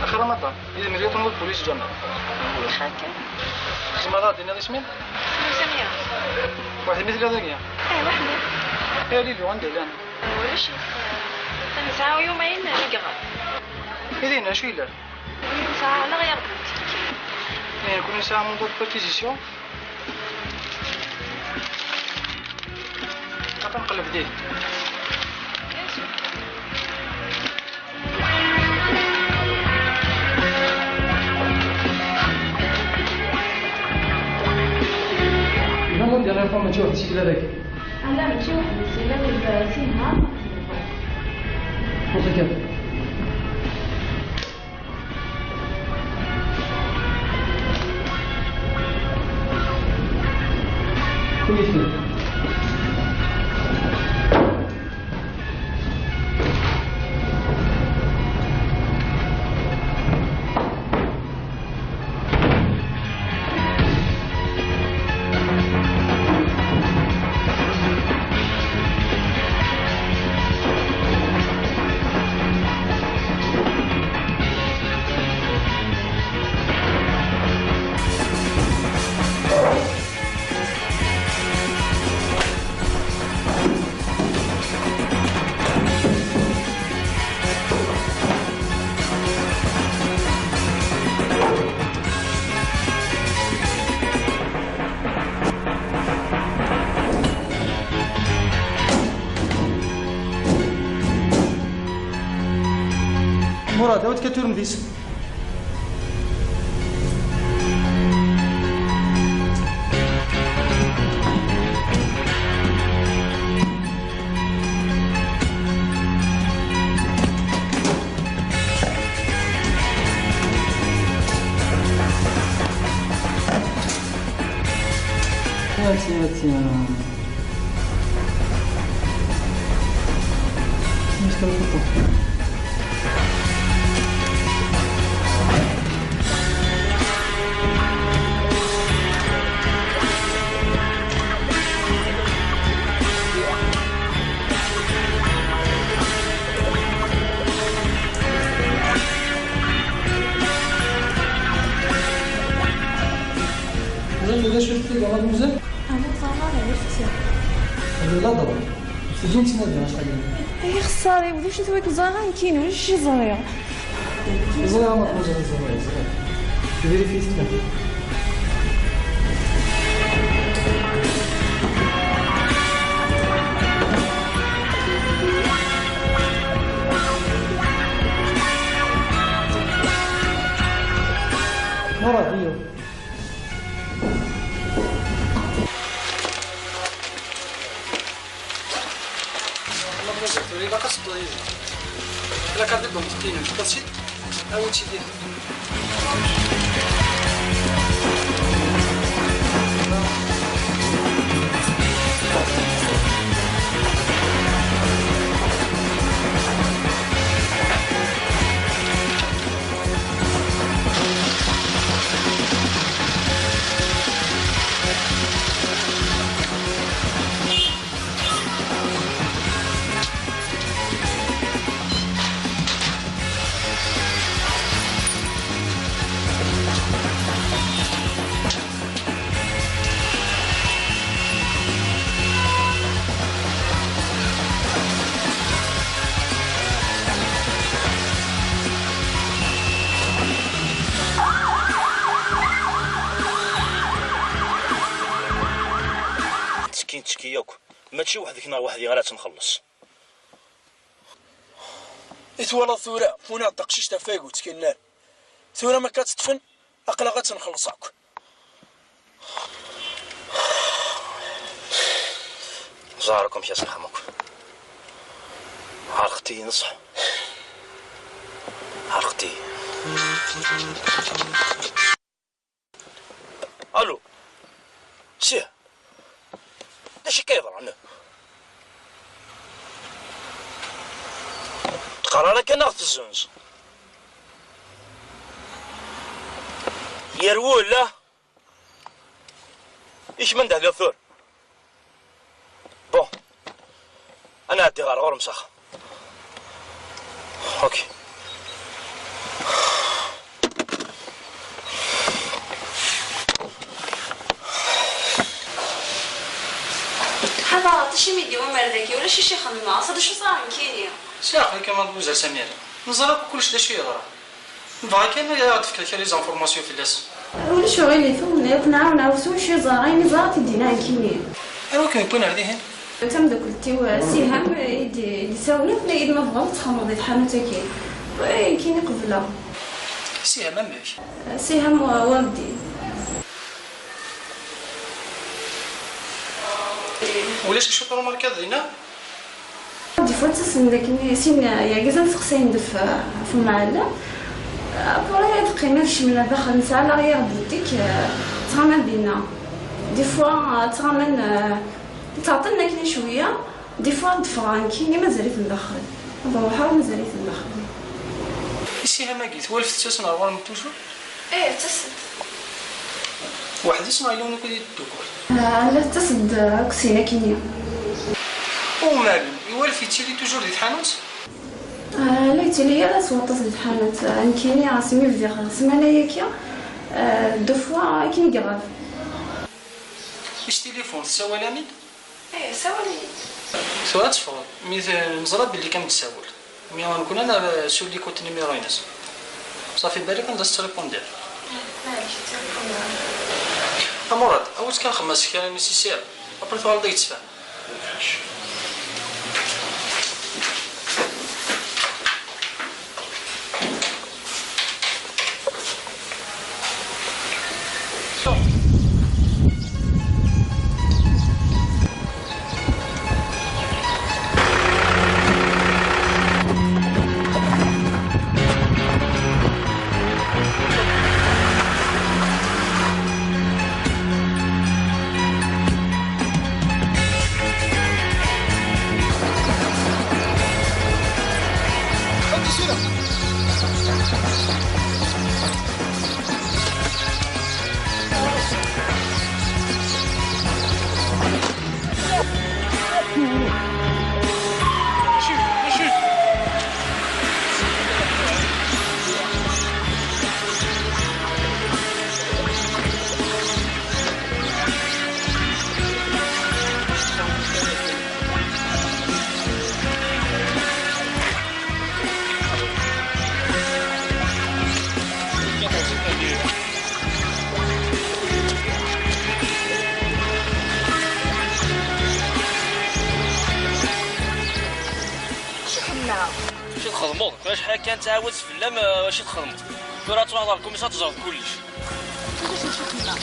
Axir a Maṭan, yid-m yella tumḍ polis ǧameɛ. Xaṭi. Tzemreḍ ad d-tiniḍ isem-im? Isem-iw Samiya. Weḥd-m i telliḍ dagi? Eh, weḥd-i. Eh, Lili, anda llan? Ulac-it. Nesɛa yumayen i yeɣab. I din, acu yellan? Nesɛa la garde boutique. Eh, nekkni nesɛa mandat de perquisition. Ad nqelleb din. Yella ur d-yerra mačči waḥed seg dagi. Ala, mačči waḥed seg dagi, d sin ha. Ḥuza kan. Murad, a-t-il que tu me dis. Tiens, tiens, tiens. Qu'est-ce que je peux Ẓriɣ d acu i tga Mademoiselle? Ɛni teẓra ara d acu-tt? Ɣer laḍer. Tejjim ttnadi acḥal-agi. Ay xeṣṣar-iw, d acu-t wagi? Ẓriɣ nekkini, ulac acu ẓriɣ. Ẓriɣ a Mademoiselle, ẓriɣ, ẓriɣ. Vérifiez-t kan. Murad, iyo. Mademoiselle, tura ilaq ad tedduḍ yid-neɣ. La carte d'identité-inem, tefkiḍ-tt-id? Awi-tt-id yid-neɣ. Ttekkin, ttekki akk. Mačči weḥd-k neɣ weḥd-i ara tt-nxelleṣ. I twalaḍ tura, funiɣ-d taqcict ɣef wagu ttkinnen. Tura ma akka tt-ṭṭfen, aql-aɣ ad tt-nxelleṣ akk. Ẓer akk amek ad s-nexdem akk. Ɛerqet-iyi neṣṣeḥ. Ɛerqet-iyi. Allo. Sih. D acu akka yeḍran? Teqqar ara kan ad ɣ-tezzenz. Yerwel, ah? I kemm anda telliḍ tura? Bon, ad nɛeddi ɣer ɣur-m s axxam. Ok. Ḥader aṭas imi d-iwamar dagi, ulac acu i xedmeɣ, s d acu ẓriɣ nekkini. S leɛqel-ik a Mademoiselle Samira, neẓra akk kullec d acu yeḍran. Nebɣa kan ad aɣ-d-tefkeḍ kra les informations fell-as. Ulac uɣilif, ur nɛawen ɛawes wacu i ẓriɣ, ayen i ẓriɣ ad t-id-iniɣ nekkini. Anwa i kem-yewwin ar dihin? D tameddakelt-iw, eh, Siham, eh, i d-, i d-isawlen, tenna-yi-d ma tebɣiḍ ad txedmeḍ di tḥanut-agi. Eh, nekkini qebleɣ. Siham amek? Eh, Siham wa-, Werdin. Ulac acu trumarkeḍ dinna? Des fois ttasen-d akken sin yergazen sexsayen-d ɣef, ɣef umɛellem. Après teqqim ad kecmen ar daxel, nesɛa l'arrière boutique, eh, ttɣaman dinna. Des fois, eh, ttɣaman, eh, ttɛeṭṭilen akken cwiya. Des fois ad d-ffɣeɣ nekkini, mazal-iten daxel. Ad ruḥeɣ, mazal-iten daxel. I Siham-agi, twalamt ttasen ar ɣur-m toujours? Ih, ttasen-d. Weḥd-s neɣ yella win akked i teddukel? Ah, la tettas-d akk sin akkenni. Umalu, iwalef yettili toujours di tḥanut? Ah, la yettili ara s waṭas di tḥanut. Ah, nekkini asmi bdiɣ ssmana-yagi, ah, deux fois akken i iɣab. Is tilifun, tessawal-am-id? Ih, sawal-iyi-d. Tura ad teffɣeḍ. Mi t-, neẓra belli kan d-tessawal. Mi nekkni ad sur l'écoute numéro-ines. Safi balak anda s-ttripundiḍ. Maɛlic, ttripundiḍ. A Murad, awi-tt kan xemma s kra n isisi. Après tuɣaleḍ ad yettfeham. Acu xedmeɣ? Acu txedmeḍ? Kra acḥal kan ttɛawaz fell-am, eh, acu txedmeḍ? Tura ad truḥeḍ ɣer lkumiṣar ad teẓreḍ kullec. Acu xedmeɣ?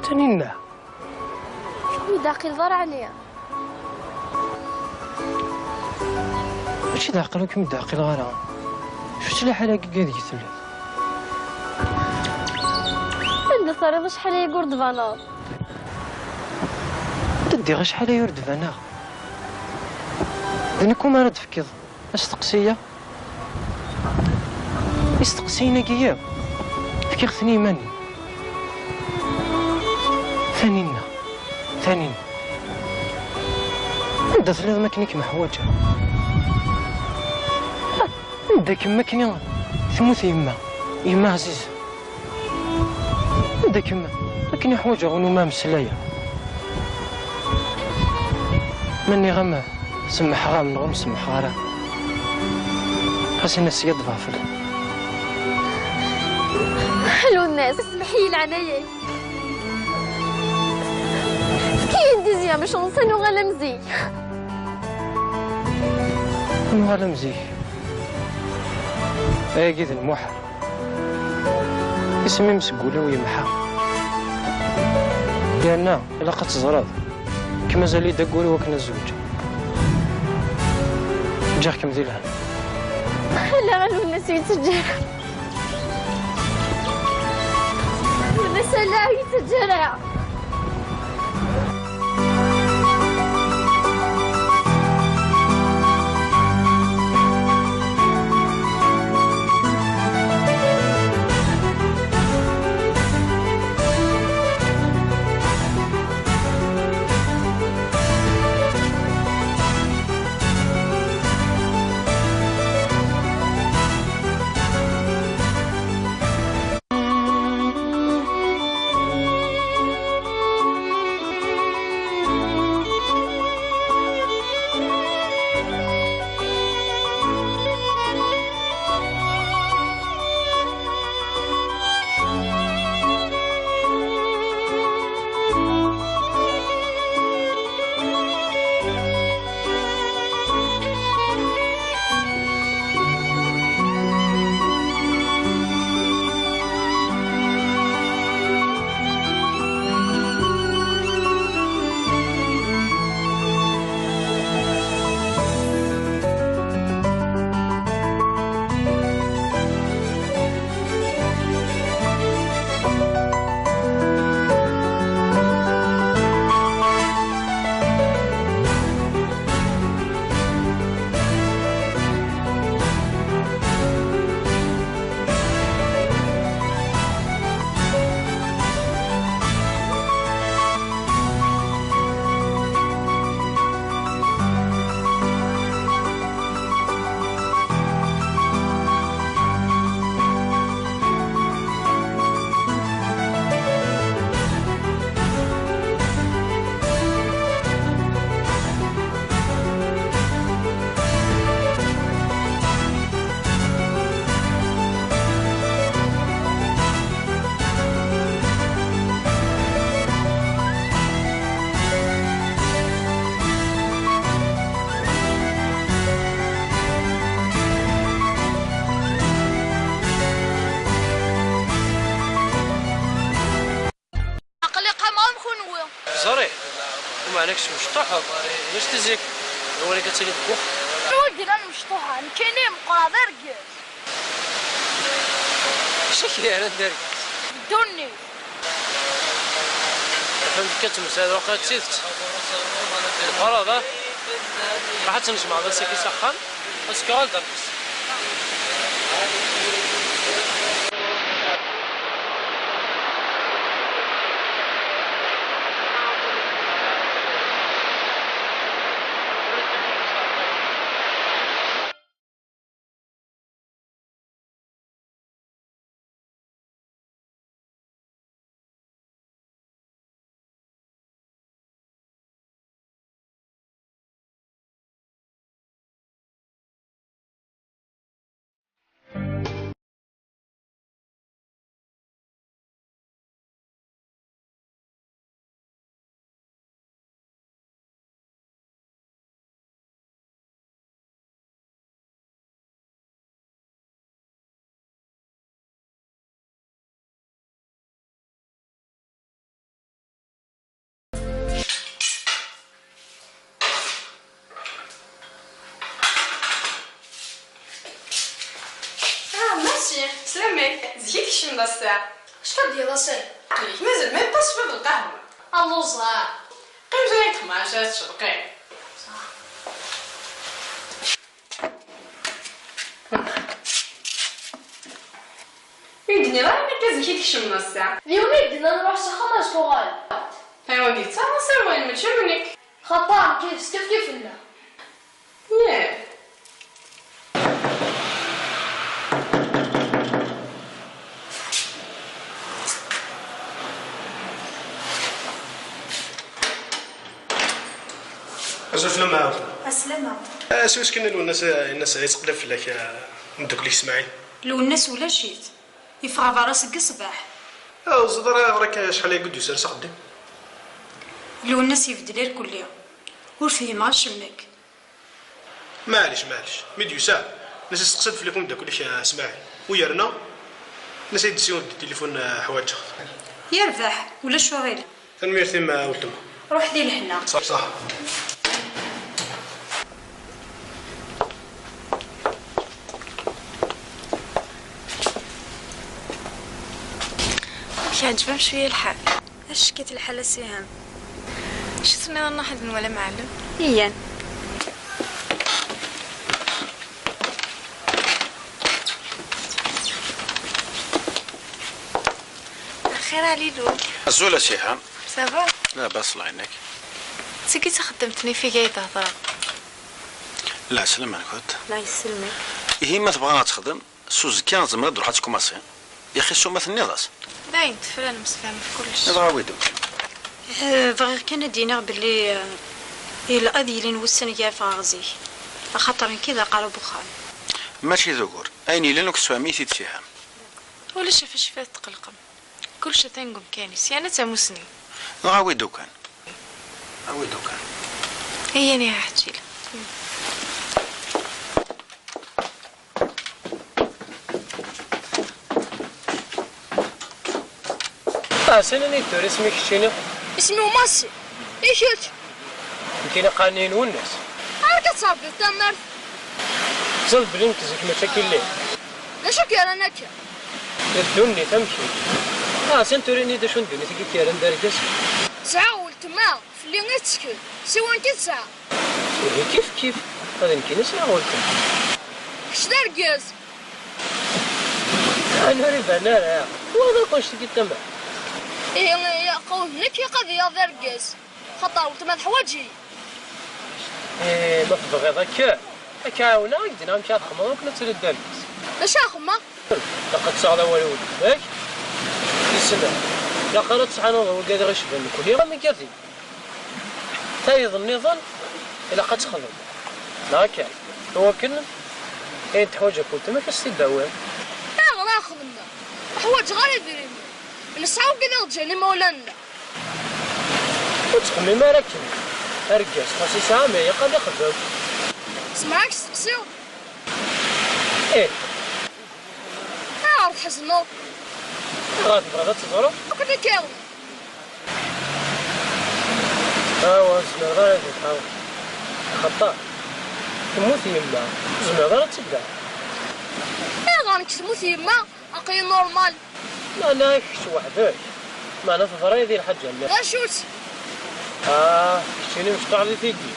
Taninna. Ur d-ɛqileḍ ara ɛni? Mačči d aɛqel ur kem-id-ɛqileɣ ara. Acu-tt liḥala-agi deg telliḍ? Anda terriḍ acḥal aya ur d-tbaneḍ? Anda ddiɣ acḥal aya ur d-baneɣ? D nekk umi ara d-tefkiḍ asteqsi-ya? Isteqsiyen-agi yakk, fkiɣ-ten i iman-iw. Taninna, Taninna, anda telliḍ mi akken i kem-ḥwaǧeɣ? Anda kemm akken i temmut yemma, yemma ɛzizen? Anda kemm akken i ḥwaǧeɣ ur numeɣ ameslay-a? Ma nniɣ-am semmḥeɣ-am neɣ ur m-semmḥeɣ ara, xas ini skaddbeɣ fell-am. Lwennas, semmeḥ-iyi leɛnaya-k. Efk-iyi-d izi, amcum, ad nuɣal am zik. Nuɣal am zik? Ayagi d lmuḥal. Isem-im seg wul-iw yemḥa. Yerna ilaq ad teẓreḍ, kem mazal-iyi d aggur i wakken ad zewǧeɣ. Ǧǧiɣ-kem di lehna. Ala, a Lwennas, ur yi-ttaǧǧa ara. Lwennas, ala, ur yi-ttaǧǧa ara. Aql-i qqimeɣ am kunwi. Ẓri, umeɛna-k smecṭuḥeḍ, ulac tizi-k, d awal-ik ad tiliḍ deg uxxam. Anwa i yellan mecṭuḥa? Nekkini meqqreɣ d argaz. Acu k-yerran d argaz? Ddunit. Atan tekka ttemsal waqila d tidet. Meqqreḍ, ah? Ruḥ ad tnejmeɛḍ ass-agi s axxam, ad s-kkeɣ ad d-rqes. Ah, merci. Slam-ik. Zik i tkecmeḍ ass-a. Acḥal d yiḍ ass-a? Aql-ik mazal même pas tecfiḍ lqahwa. Alluẓeɣ. Qqim tura ad txemmeɛ acu ara teččeḍ, qqim. Ur yi-d-tenniḍ ara akka zik i tkecmeḍ ass-a. D yiwen i d-yennan ruḥ s axxam ad tuɣal. Aywa, d netta aserwal, mačči am nekk. Xaṭer nekk d skefkif fell-aɣ. Yah. Azul fell-am a weltma. Aslama. Ah, s wis kan a Lwennas, a Lwennas, yettqellib fell-ak, ah, umeddakel-ik Smaɛil. Lwennas ulac-it. Yeffeɣ berra seg ṣṣbeḥ. Ah, ur ẓriɣ ara ɣer-k acḥal ay d-yusa s axeddim. Lwennas ibeddel irkelli. Ur fhimeɣ acemmek. Maɛlic, maɛlic. Mi d-yusa, nnas isteqsa-d fell-ak umeddakel-ik, ah, Smaɛil. U yerna, nnas ay d-ssiwel di tilifun, ah, ḥwaǧeɣ-t. Yerbeḥ, ulac aɣilif. Tanemmirt-im a weltma. Ruḥ di lehna. Ṣaḥ, ṣaḥ. Amek iɛǧeb-am cwiya lḥal? Acu-k lḥal a Siham? Acu tenniḍ nruḥ ad nwali amɛellem? Iyyan. Lxir a Lilu. Azul a Siham. Ça va? Labas, Allah iɛinek. Tagi d taxeddamt-nni f iga i d-hedreɣ. Lɛeslama-nkent. Allah yesselmek. Ihi ma tebɣa ad texdem, s uzekka tzemreḍ ad d-ruḥ ad tkumaṣi. Yaxi ssuma tenniḍ-as. Dayen, tefra lmesfahma f kullec. Dɣa awi-d ukan. Eh, bɣiɣ kan ad d-iniɣ belli, eh, il-, ad yilin wussan gar ffɣeɣ zik. Axaṭer nekki d aqerru n uxxam. Mačči d ugur. Ayen yellan ur k-tessefhem-it-id Siham. Ulac ɣef acu ara tqellqem. Kullec atan deg umkan-is, yerna d tamussni. Dɣa awi-d ukan. Awi-d ukan. Iyyan ihi ḥeǧǧil. Ah, sani i d-tura isem-ik keččini? Isem-iw Massi. I kečč? Nekkini qqaren-iyi Lwennas. Ark ad tṛebbiḍ tamart. Teẓriḍ belli nekk zik mačči akka i lliɣ. D acu k-yerran akka? D ddunit, amek-ik? Ah, sani tura ini-d acu n ddunit i k-yerran d argaz? Sɛiɣ weltma, fell-i i tettkel. Siwan-k i tesɛa. Ihi kif kif, ma d nekkini sɛiɣ weltma. Kečč d argaz. Ɛni ur iban ara? Twalaḍ akk annect-agi n tama? Ihi, ihi, qewwed nekk, iqad-iyi d argaz. Xaṭer weltma teḥwaǧ-iyi. Eh, ma tebɣiḍ akka, ad k-ɛawneɣ, ad k-d-iniɣ amek ara txedmeḍ akken ad tiliḍ d argaz. D acu ara xedmeɣ? Ilaq ad tesɛuḍ awal i weltma-k. Wissen, ilaq ara tesɛaniḍ wigad i ɣ-icban nekkni am igad-im. Tayeḍ nniḍen, ilaq ad texdem. Neɣ akka? Iwakken ayen teḥwaǧ akk weltma-k ad s-t-id-tawiḍ. Ayɣer ara xedmeɣ? Ur ḥwaǧeɣ ara idrimen. Nesɛa wigad i ɣ-d-ǧǧan imawlan-nneɣ. Ur ttxemmim ara akken. Argaz, xas yesɛa ma ilaq ad ixdem. Zemreɣ ad k-steqsiɣ? Ih. Ayɣer tḥezneḍ? Ayɣer tebɣiḍ ad teẓreḍ? Akk d ikiyaḍen. Awa, ur zmireɣ ara ad ffɣeɣ. Axaṭer temmut yemma, ur zmireɣ ara ad tt-id-aɣeɣ. Ayɣer nekk temmut yemma, aql-i normal? Meɛna kečč weḥd-k, meɛna teḍra-yi di lḥaǧa-nni. D acu-tt? Ah, keččini mecṭuḥ di tigi.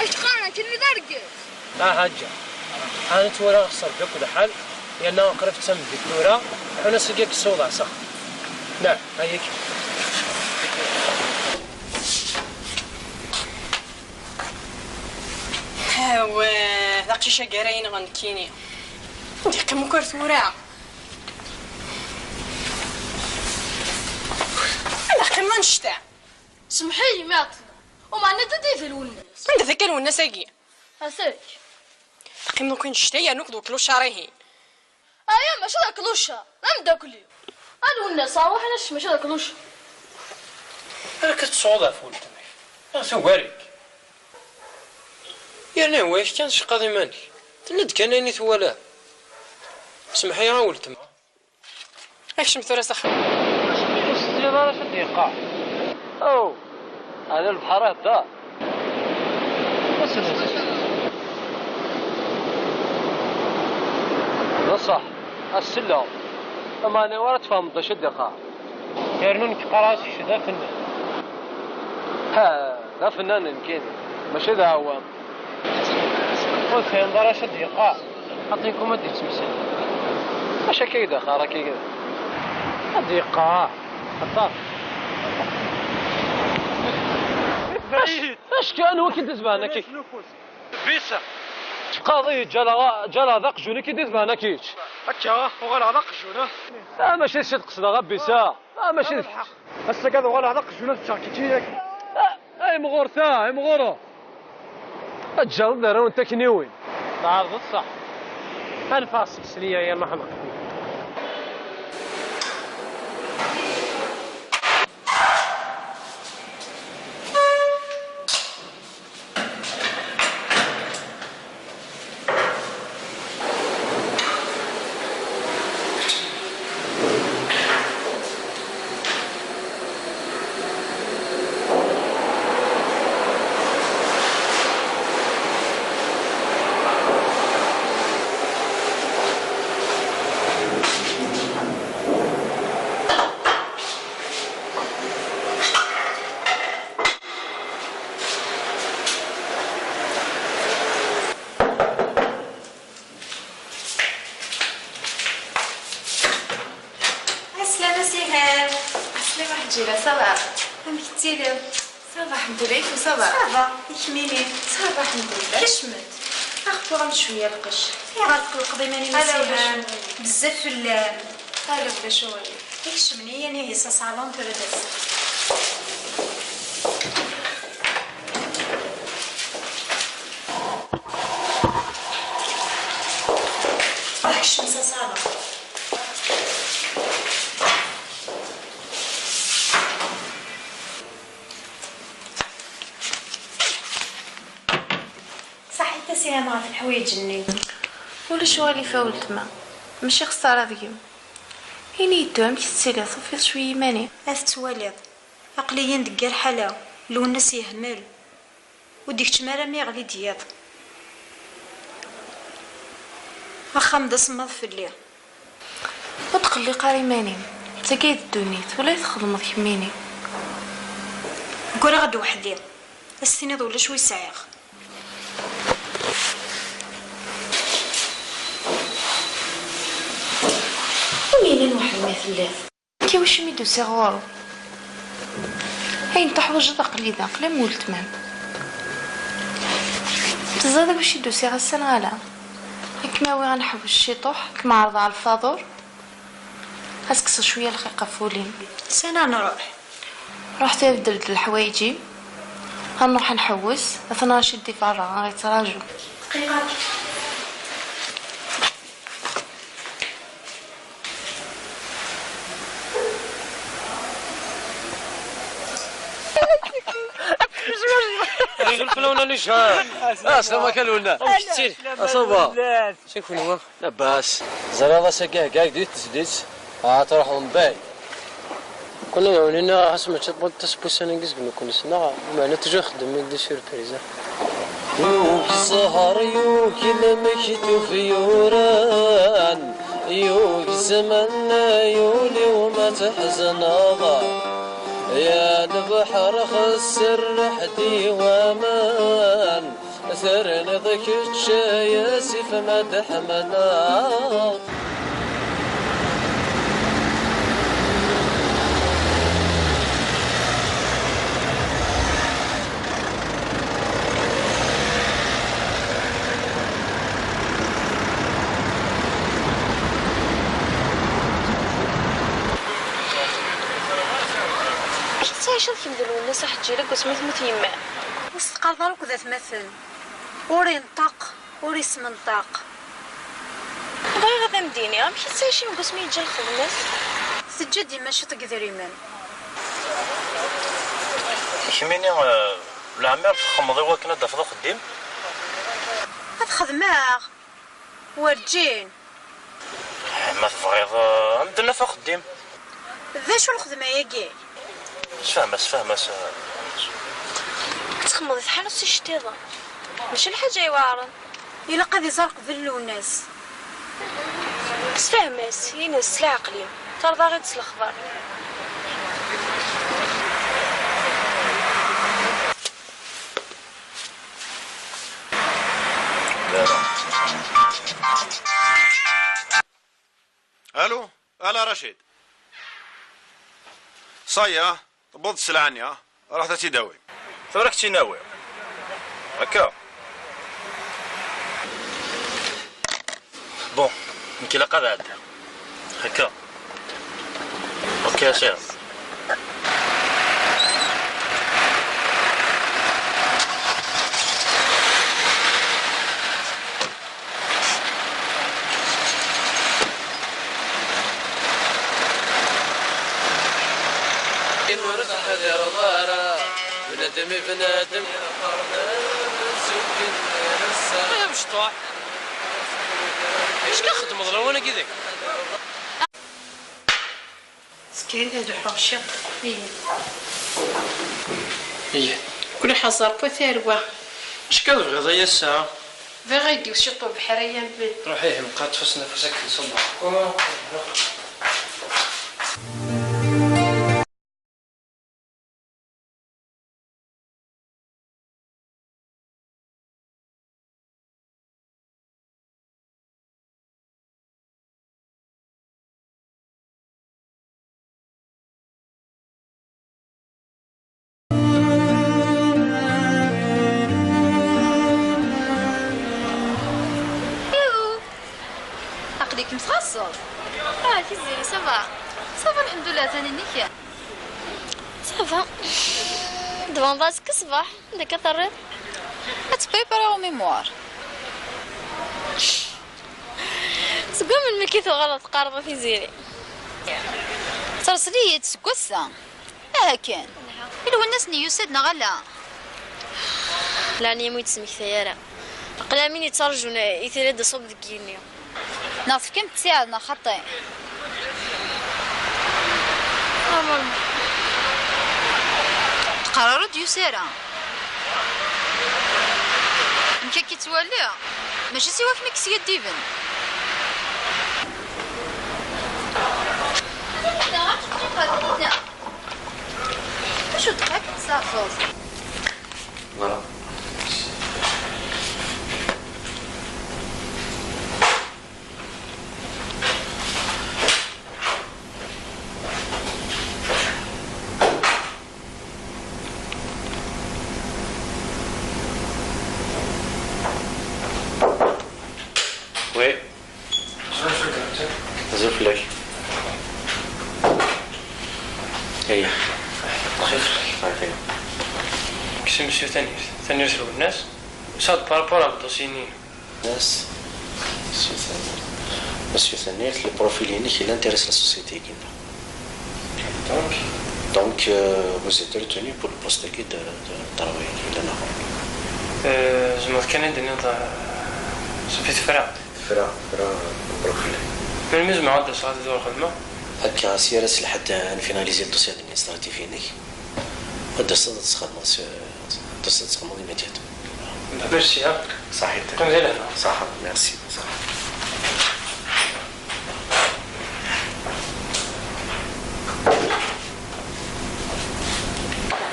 Ad k-qqaren akken d argaz. Ah, ḥaǧa. Ɛni ttwalaɣ xṣer-d akk lḥal, yerna qrib d tameddit tura, ḥun-as-agi ad k-ssiwḍeɣ s axxam. Nah, ayagi. Awah, d aqcic-agi ara yenɣen nekkini. Ur d-yeqqim akk ar tura. Anda teqqimeḍ annect-a? Semmeḥ-iyi mi ɛeṭṭleɣ. Umeɛna d-, d-, d Lwennas. Anda-t akka Lwennas-agi? Ata-k. Teqqimeḍ akk annect-a yernu-k d uklucar-ihin. Aya mačči d aklucar, d ameddakel-iw. A Lwennas, ṛwaḥ ad nečč, mačči d aklucar. Amek ad tesɛuḍ ɣef weltma-k? Neɣ tugar-ik? Yerna hwa-yak kan tceqqaḍ iman-ik. Tenna-d kan ayen i twala. Semmeḥ-iyi a weltma. Kcem tura s axxam. Ur tesliḍ ara acu d-yeqqar. Aw! Ɛla lebḥer ihedder. Ass-nnes. D ṣṣeḥ, ad selleɣ. Ameɛna ur ara tfehmeḍ d acu i d-iqqar. Yernu nekk qqareɣ-as kečč d afennan. Ha, d afennan nekkini, mačči d aɛewwam. Ur tefhimeḍ ara acu i d-yeqqar. Xaṭi kum ad d-yettmeslay. Acu akka i d-yeqqar akka? Ad d-yeqqar, xaṭer. Acu, anwa i k-id-izemren akka? Bisa. Tqaḍ-iyi, ǧǧaleɣ, ǧǧaleɣ d aqjun i k-id-izemren akka kečč. Akka, uɣaleɣ d aqjun, ah. Ah, mačči d kečč i d-qesdeɣ, a Bisa. Ah, mačči d kečč. Ass-agi ad uɣaleɣ d aqjun ad ččeɣ kečč, yak. Ah, ay mɣur ta, ay mɣur. Ad tǧareḍ d arraw n takniwin. Tɛerḍeḍ ṣṣeḥ. Ad neffeɣ seg-s nniya yerna ḥneq. Ɛeslama a Siham. Ɛeslama a Ḥǧira, ça va? Amek tettiliḍ? Ça va, ḥemdullah, ça va. Ça va, i kemmini? Ça va, ḥemdullah. Kecmet. Axeṭṭur am cwiya lqecc. Ayɣer tqelqeḍ iman-im a Siham? Bezzaf fell-am. Ala ulac uɣilif. Ikcem-iyi anihi s asalon tura d ass-a. Kcem s asalon. Saḥit a Siham ɣef leḥwayeǧ-nni. Ulac uɣilif a weltma, mačči xeṣṣara deg-m. Ini-yi-d tura amek tettiliḍ, tufiḍ cwiya iman-im? A tettwaliḍ, aql-iyi-n deg yir ḥala, Lwennas yehmel, ur d-ikeččem ara mi yeɣli-d yiḍ. Axxam d asemmaḍ fell-i. Ur tqelliq ara iman-im, d tagi i d ddunit, ula i txedmeḍ kemmini. Ggreɣ-d weḥd-i, a s-tiniḍ ulac wi sɛiɣ. Imi llan weḥd-m i telliḍ. Akka wacimi d-usiɣ ɣur-m? Ayen tuḥwaǧeḍ aql-i da, aql-i am weltma-m. Teẓriḍ i wacu i d-usiɣ ass-a neɣ ala? Ad kem-awiɣ ad neḥwec ciṭuḥ, ad kem-ɛerḍeɣ ɣer lfaḍur, ad tekkseḍ cwiya lxiq ɣef wul-im. Sani ad nruḥ? Ruḥ tura beddel-d leḥwayeǧ-im, ad nruḥ ad nḥewwes, atan Racid di berra, a ɣ-yettraǧu. Dqiqa. Azul fell-awen a nijeṛ. Ah, slamaka a Lwennas. Amek tettili? Ah, ça va. Amek tettili? Labas. Ẓriɣ ass-agi heggaɣ-d di tezlit, ah, truḥeḍ mebɛid. Kunwi dawen-nni ɣas mačči tewwiḍ tasewwist-agi seg nekkni ssneɣ, meɛna toujours txeddem-d des surprises. Yugi ssher, yugi lmektub yuran, yugi zzman, ay ul-iw ma tḥezneḍ. Ya lebḥer xeṣṣer leḥd i waman, terniḍ kečč ay asif ma d-ḥemmleɣ. Amek i tettɛiceḍ kemm d Lwennas a Ḥǧi, deg wasmi temmut yemma-m? Ur s-teqqareḍ ara akk d atmaten. Ur inṭeq, ur ismenṭaq. Bɣiɣ ad am-d-iniɣ, amek i tettɛicim deg wasmi yeǧǧa lxedma-s? Teǧǧa-d yemma ciṭ n yedrimen. Kemmini, eh, leɛmer txemmeḍ i wakken ad d-tafeḍ axeddim? Ad xedmeɣ. Werǧin. Eh, ma tebɣiḍ, eh, ad d-naf axeddim. D acu lxedma-agi? Sfehmem-as, sfehmem-as, eh. Ad txedmeḍ di tḥanut s iceṭṭiḍen. Mačči lḥaǧa iweɛren. Ilaq ad iẓer qbel Lwennas. Sfehmem-as, ini-as s leɛqel-im. Terḍaɣ-id s lexbar. Allô, allô Rachid. Ça y est, tewweḍ-d sselɛa-nni, ruḥet ad tt-id-awim. Tura ad k-tt-in-awiɣ. Akka. Bon, nekk ilaq ad ɛeddiɣ. Akka. Ok, a Sidi. Bnadem. Ay amecṭuḥ. Acu kan txeddmeḍ lawan-agi deg? Skin ad ḥuɣ ciṭ. Ihi. Ihi. Kul ḥaẓer bu tarwa. Acu kan tebɣiḍ ay ass-a? Bɣiɣ ad d-iwet ciṭ ubeḥri a mmi. Ruḥ ihi, meqqar ṭṭef-asen afus akken ṣubbeɣ. Iw! Aql-ikem txaṣṣeḍ. Ah, Tiziri, ça va? Ça va, lḥemdullah, taninni-k? Ça va. Tbanḍ azekka ṣṣbeḥ, anda akka terriḍ? Ad tpripariɣ umimuar. Seg wanwa melmi akka tuɣaleḍ teqqareḍ a Tiziri? Terṣel-iyi-d seg wass-a. Aha kan. I Lwennas-nni yusa-d neɣ ala? Leɛnaya-m ur yi-d-smektay ara. Aql-i am win yettraǧun i tili ad d-tṣubb deg yigenni. Neɣ tefkam-t ttiɛad neɣ xaṭi? Teqqar ara ur d-yusi ara. Amek akka i ttwaliɣ? Mačči s wakken i yeskaddiben. Acu dqiq tessafeḍ? Voilà. Oui. Azul fell-ak. Aya. Azul fell-ak. Kkes i Mesyu Tanyirt. Tanyirt Lwennas. Usiɣ-d par rapport ɣef dossier-nni-inu. Lwennas. Mesyu Tanyirt. Mesyu Tanyirt, le profil-inek, il intéresse la société-agi-nneɣ. Donc, donc, euh, vous êtes retenu pour le poste-agi de, de, de travail-agi, la naɣ? Euh, tzemreḍ kan ad d-tiniḍ, euh, ṣafi tefra. Tefra, tefra, le profil. Melmi zemreɣ ad d-aseɣ ad d-ur xedmeɣ? Akka, si ara s lḥedd ad nfinalizi le dossier administratif-inek, ad d-taseḍ ad txedmeḍ s, ad d-taseḍ ad txedmeḍ immédiatement. Merci, hein. Ṣaḥit. Qqim di lehna. Ṣaḥa, merci, ṣaḥa.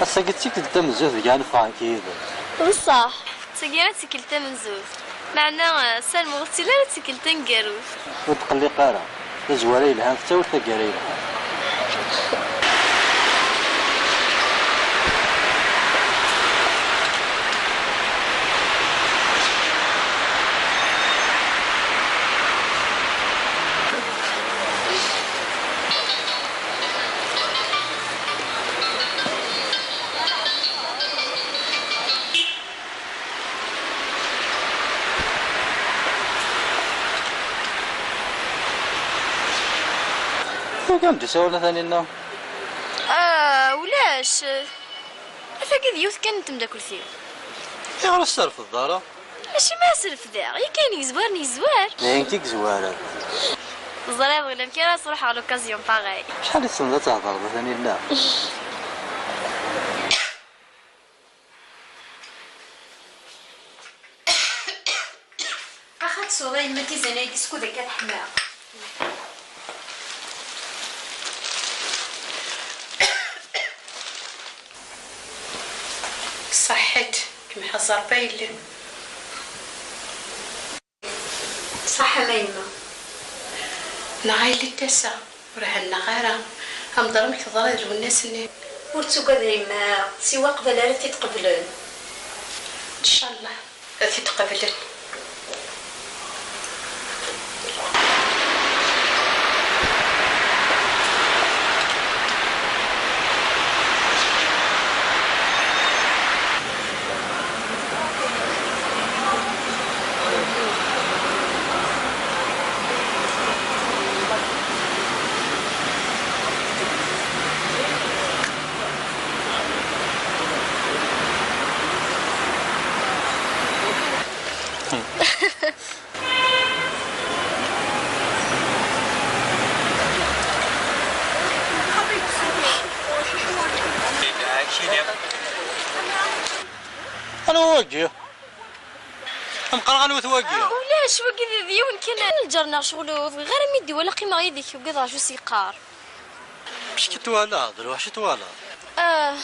Ass-agi d tikkelt tamenzut deg ara neffeɣ nekk yid-m. Beṣṣeḥ, d tagi ara d tikkelt tamenzut. Meɛna, eh, ssarameɣ ur tettili ara d tikkelt taneggarut. Ur tqelliq ara. Tazwara yelhan tettawi-d taggara yelhan. Ur am-d-isawel a Taninna? Ah, ulac. Atagi d yiwet kan n temdakelt-iw. Ayɣer ur s-terfideḍ ara? Acimi ara s-refdeɣ? Yakan yezwaren yezwar. D ayen i yezwaren. Teẓriḍ ulamek ara sruḥeɣ l'occasion pareil. Acḥal i tessneḍ ad thedreḍ a Taninna? Axat ṣṣura yemma tizan-agi skud akka teḥma. Ṣaḥḥit, kem ḥaẓer pa yelli. Ṣaḥḥa ma yemma. Neɣ a yelli Tasa, ur hennaɣ ara. Amḍer amek teḍra d Lwennas-nni. Ur ttugad a yemma, siwa qbal ara t-id-qeblen. Ncallah ad t-id-qeblen. Anwa wagi? Ameqqran anwa-t wagi? Ah, ulac, wagi d, d yiwen kan n lǧar-nneɣ, ccɣel ur bɣiɣ ara mi d-iwala qqimeɣ yid-k, ugadeɣ acu s-yeqqar. Amek i t-twalaḍ? D lweḥc i twalaḍ? Ah.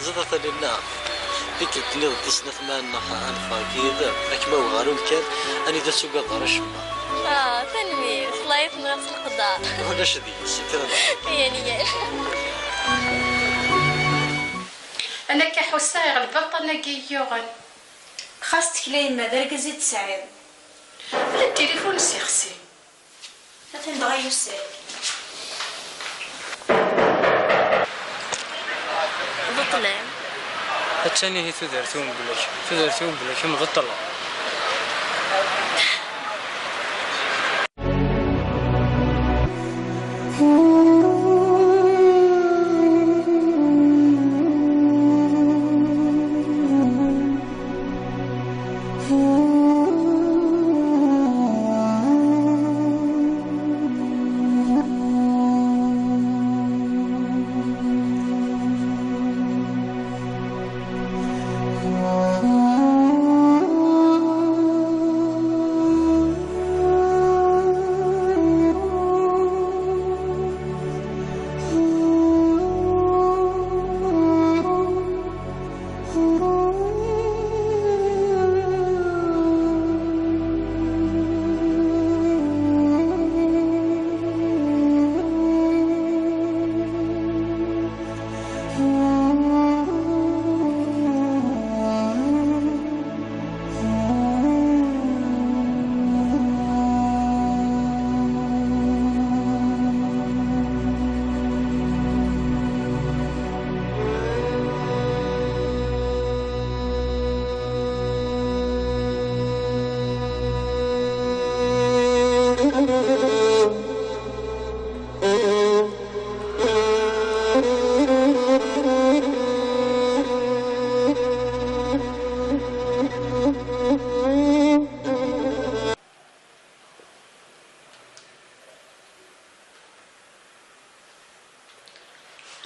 Ẓidet a Lila, tikkelt-nni d tis snat ma nneɣ ad neffeɣ nekk yid-m, ad kem-awiɣ ɣer umkan, anida ur tugadeḍ ara acemma. Ah, tanemmirt, Allah yefneɣ s leqder. Ulac deg-s, kra n. Yan, yan. Ana akka ḥusseɣ iɣelb aṭṭan-agi i yuɣen. Xas tekla yemma d argaz i tesɛiḍ. Ala tilifun sexsi. Atan dɣa yusa-d. D ṭṭlam. Attan ihi tudert i umebla-k. Tudert i umebla-k mbeṭṭla.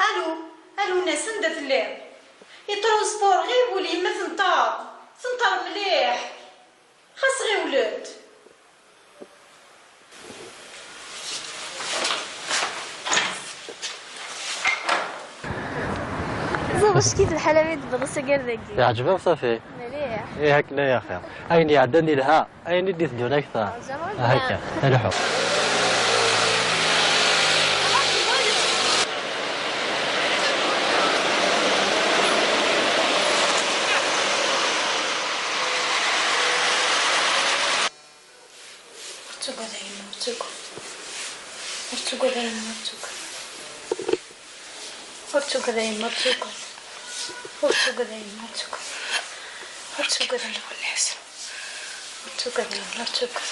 Alu, alu, Nas, anda telliḍ? I transport, ɣiwel, yemma tenṭer, tenṭer mliḥ. Xas ɣiwlet. Ẓer acu-k-it lḥal armi d-tewweḍ asagar dagi. Yeɛǧeb-am Safi? Mliḥ. Ih, akken ay axir. Ayen iɛeddan yelha, ayen i d-iteddun akteṛ. Ǧerreb. Akka, lḥu. Ur ttagad a yemma, ur ttagad. Ur ttagad a yemma, ur ttagad. Ur ttagad a yemma, ur ttagad. Ur ttagad a yemma, ur ttagad. Ur ttagad a yemma. Ur ttagad a yemma, ur ttagad.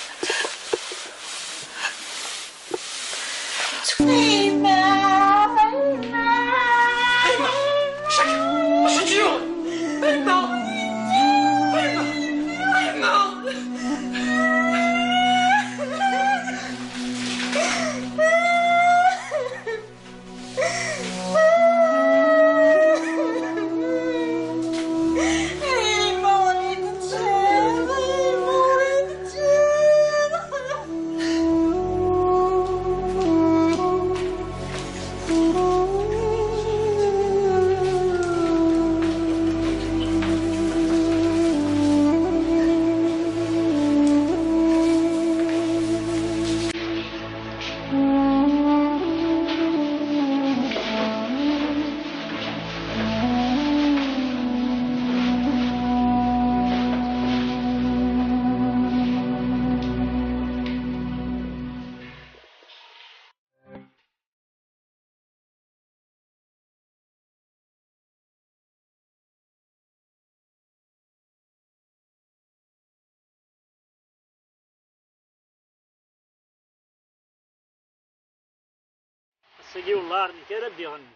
Sagi wellah ar nekk ara d-iɣenni.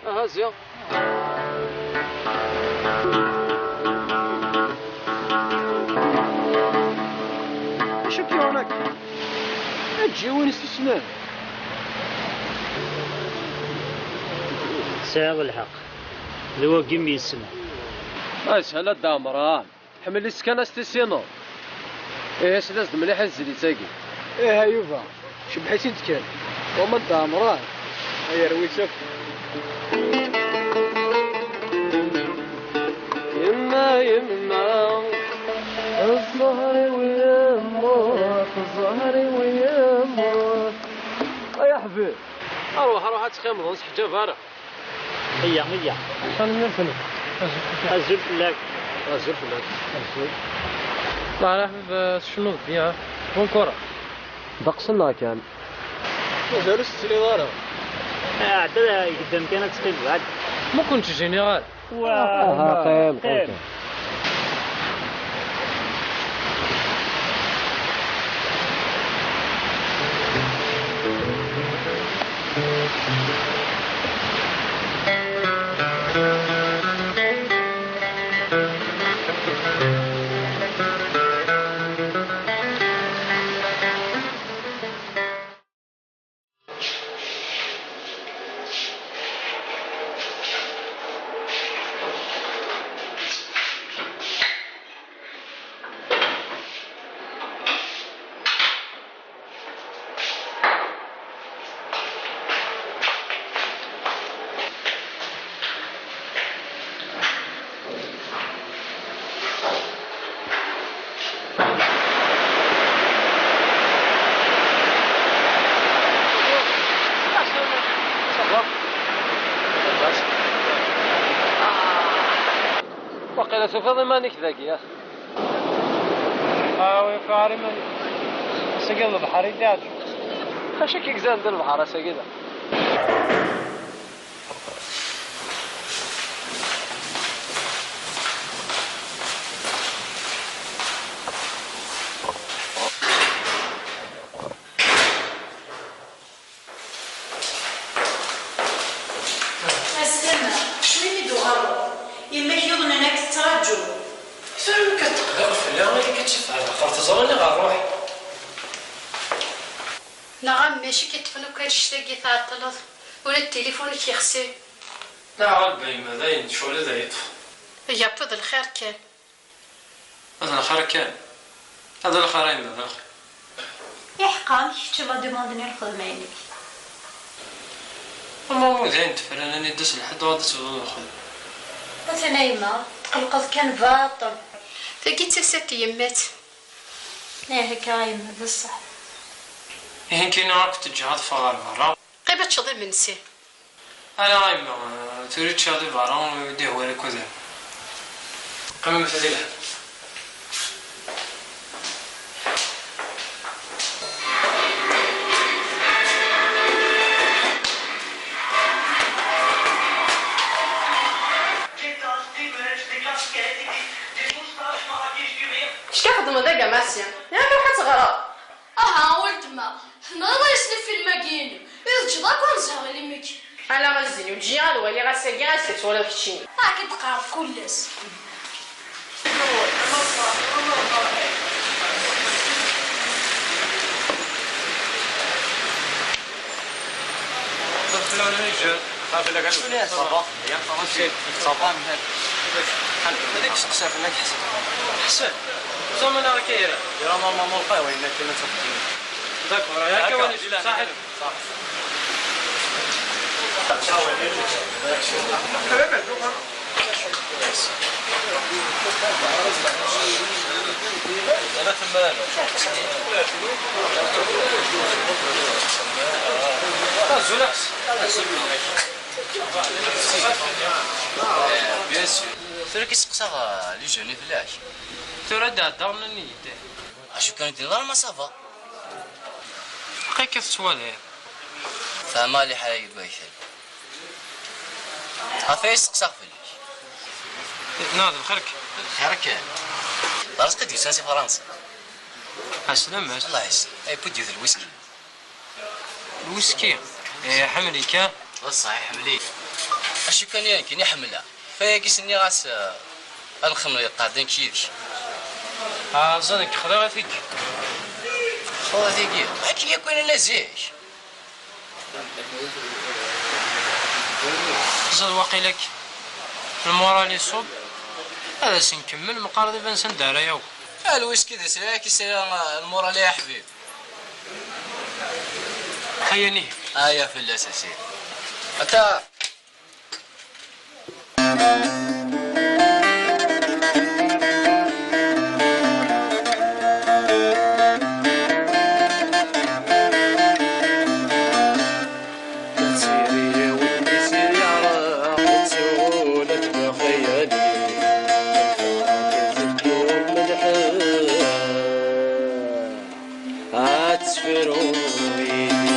Aha ziɣ. Acu k-yuɣen akka? Eǧǧ yiwen i s-issnen. Tesɛiḍ lḥeqq. D wagi mi yessma. Ay, shala Dda Ɛemran. Ḥemmel-itt kan ad s-tissineḍ. Ihi sel-as-d mliḥ i tezlit-agi. Ih a Yuba, cebbeḥ-itt-id kan. Wama Dda Ɛemran, a yerwi-tt akk. Yemma, yemma, ẓẓher-iw yemmut, ẓẓher-iw yemmut. Ay aḥbib, arwaḥ, arwaḥ ad teqqimeḍ, ur sḥeǧǧab ara. Iyya, iyya. Tanemmirt-nnek. Azul fell-ak. Azul fell-ak. Azul. Meɛna aḥbib, eh, tcennuḍ bien, ha? Bon courage. Ddeqs-nneɣ kan. Mazal ur s-tesliḍ ara. Ah, ɛedda, geddem kan ad teqqimeḍ, ɛedda. Ma ur ken-ttjiniɣ ara. Wah, aha, qqim, qqim, qqim. Waqila tufiḍ iman-ik dagi, ah. Ah, ur yufiɣ ara iman-iw. Ass-agi d lebḥer i d-iɛǧeb. Acu k-igzan d lebḥer ass-agi da? Aslama, cwi mi d-uɣaleḍ? Yemma-k yuḍnen ad k-tettraǧu. Tura nekk ad teqbiɣ fell-aɣ, ili-k ad tt-ifɛel axir teẓra neɣ ṛṛuḥ. Neɣ a mmi, acu k-iṭṭfen akk annect-agi tɛeṭṭleḍ? Ula d tilifun-ik yexsi. Neɣ a lbayma, dayen, ccɣel ad yeṭṭef. Iga-d d lxir kan. D lxir kan. D lxir a yemma, d lxir. Iḥeqqa, amek kečč la demande-nni lxedma-inek? Ama ur d ayen tefranen i d-as lḥedd ad tebduḍ lxedma. Atan a yemma, tqellqeḍ kan baṭel. Tagi d tasa n tyemmat. Ih, akka a yemma, d ṣṣeḥ. Ihi nekkini ad k-teǧǧeɣ ad ffɣeɣ ɣer berra. Qqim ad teččeḍ imensi. Ala a yemma, tura ččiɣ di berra, ur d-ihwa ara akk ad. Qqimemt di lehna. Kečč ka txeddmeḍ deg amasi, yak ruḥ ad teɣreḍ. Aha, a weltma, tenɣiḍ-iyi s lfilm-agi-inu, i teǧǧeḍ akk ad nezheɣ imi-k. Ala a zzin, ur ǧǧiɣ ad waliɣ ass-agi, ass-a twalaḍ keččini. Ad k-d-qqareɣ kul ass. Ça va. Bien, ça va. Ça va. Ad k-steqsiɣ fell-ak, Ḥsen. Ḥsen? Ẓer ma la kayri. Ira normalement lqahwa, yenna kan ad txedem. D'accord, ya kawani, صاحب. Azul a Ḥsen. Bien sûr. Tura ki steqsaɣ, euh, les jeunes fell-ak. Tura d-ɛeddaɣ nnan-iyi-d. Acu kan d-tenniḍ ma ça va? Akka tettwaliḍ. Fehmeɣ liḥala yewwa akal. Ɣef ay steqsaɣ fell-ak. Neɣ d lxir kan. Lxir kan. D Ṛazq i d-yusan si Fransa. Ɛeslama-k. Allah yeslam. Ay, yewwi-d yiwet lwiski. Lwiski? Iḥemmel-ik, ah? D ṣṣeḥ, iḥemmel-ik. Acu kan, i akken i ḥemmleɣ. Fayagi s-nniɣ-as, eh, ad nxemmel yeqɛed nekk yid-k. Ah, ẓer nekk xḍiɣ a tigi. Xḍiɣ a tigi? Akken yakk i nella zik. Ẓer waqila-k lmural iṣub, ad as-nkemmel, meqqar d iban s anda ara yaweḍ. Ah, lwiski d sriɣ, ak sriɣ, ah, lmural, ay aḥbib. Aya nihi. Aya fell-as a sidi. Ata. Ad tefru yid-i.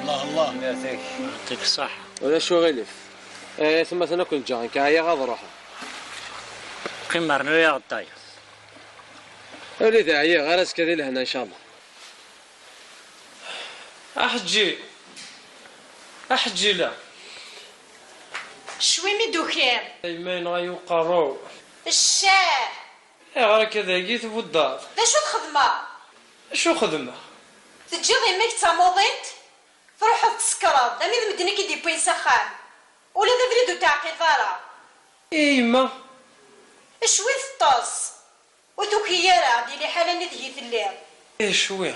Allah, Allah. Yeɛṭik ṣṣeḥḥa. Ulac uɣilif. Eh, atmaten akk neǧǧa nekk ɛyiɣ ad ruḥeɣ. Qqim rnu-yaɣ-d tayeḍ. Wlidi ɛyiɣ, ar azekka di lehna ncallah. Aḥeǧǧi! Aḥeǧǧi la! Cwi mi d-tukiḍ? A yemma yenɣa-yi uqerru. Ccah! Ayɣer akka dagi tbuddaḍ? D acu txedmeḍ? Acu xedmeɣ? Teǧǧiḍ yemma-k d tamuḍint? Truḥeḍ tsekreḍ, d ami d medden i k-id-yewwin s axxam. Ula d abrid ur teɛqileḍ ara. I yemma? Cwi teṭṭes. Ur tuki ara, di liḥala-nni deg-i telliḍ. Ih, cwi.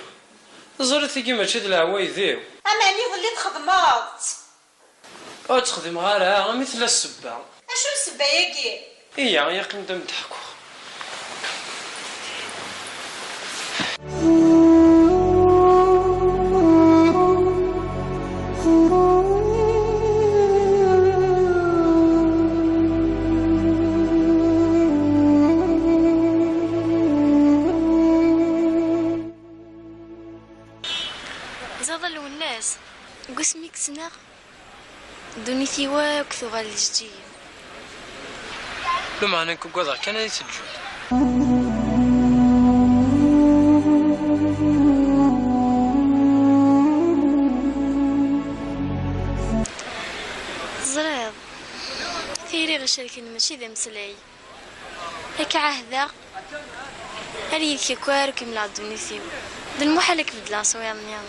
Teẓriḍ tigi mačči d leɛwayed-iw. Ameɛna iḍelli txedmeḍ-tt. Ur tt-xdimeɣ ara, ami tella ssebba. Acu n ssebba-yagi? Iyya, yeqqim-d ad m-d-ḥkuɣ. Ẓaḍ a Lwennas, deg wasmi i k-ssneɣ, ddunit-iw akk tuɣal d ijeǧǧigen. Lameɛna nekk ugadeɣ kan ad yi-teǧǧeḍ. Teẓriḍ, tili ɣ-icerken mačči d ameslay. Ad k-ɛahdeɣ, ar yid-k akk ara kemmleɣ ddunit-iw. D lmuḥal ad k-beddleɣ s wiyaḍ nniḍen.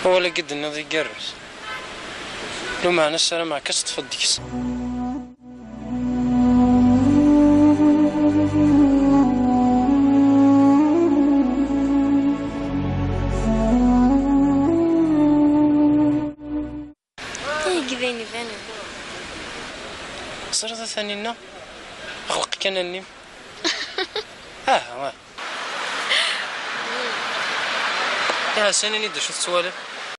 Awal-agi d-tenniḍ igerrez. Lameɛna ssarameɣ-k ad teṭṭfeḍ deg-s. Ay, deg d ayen ibanen. Teẓriḍ a Taninna? Ɣleq kan allen-im. Aha, aha. Ihi, a Taninna, d acu tettwaliḍ?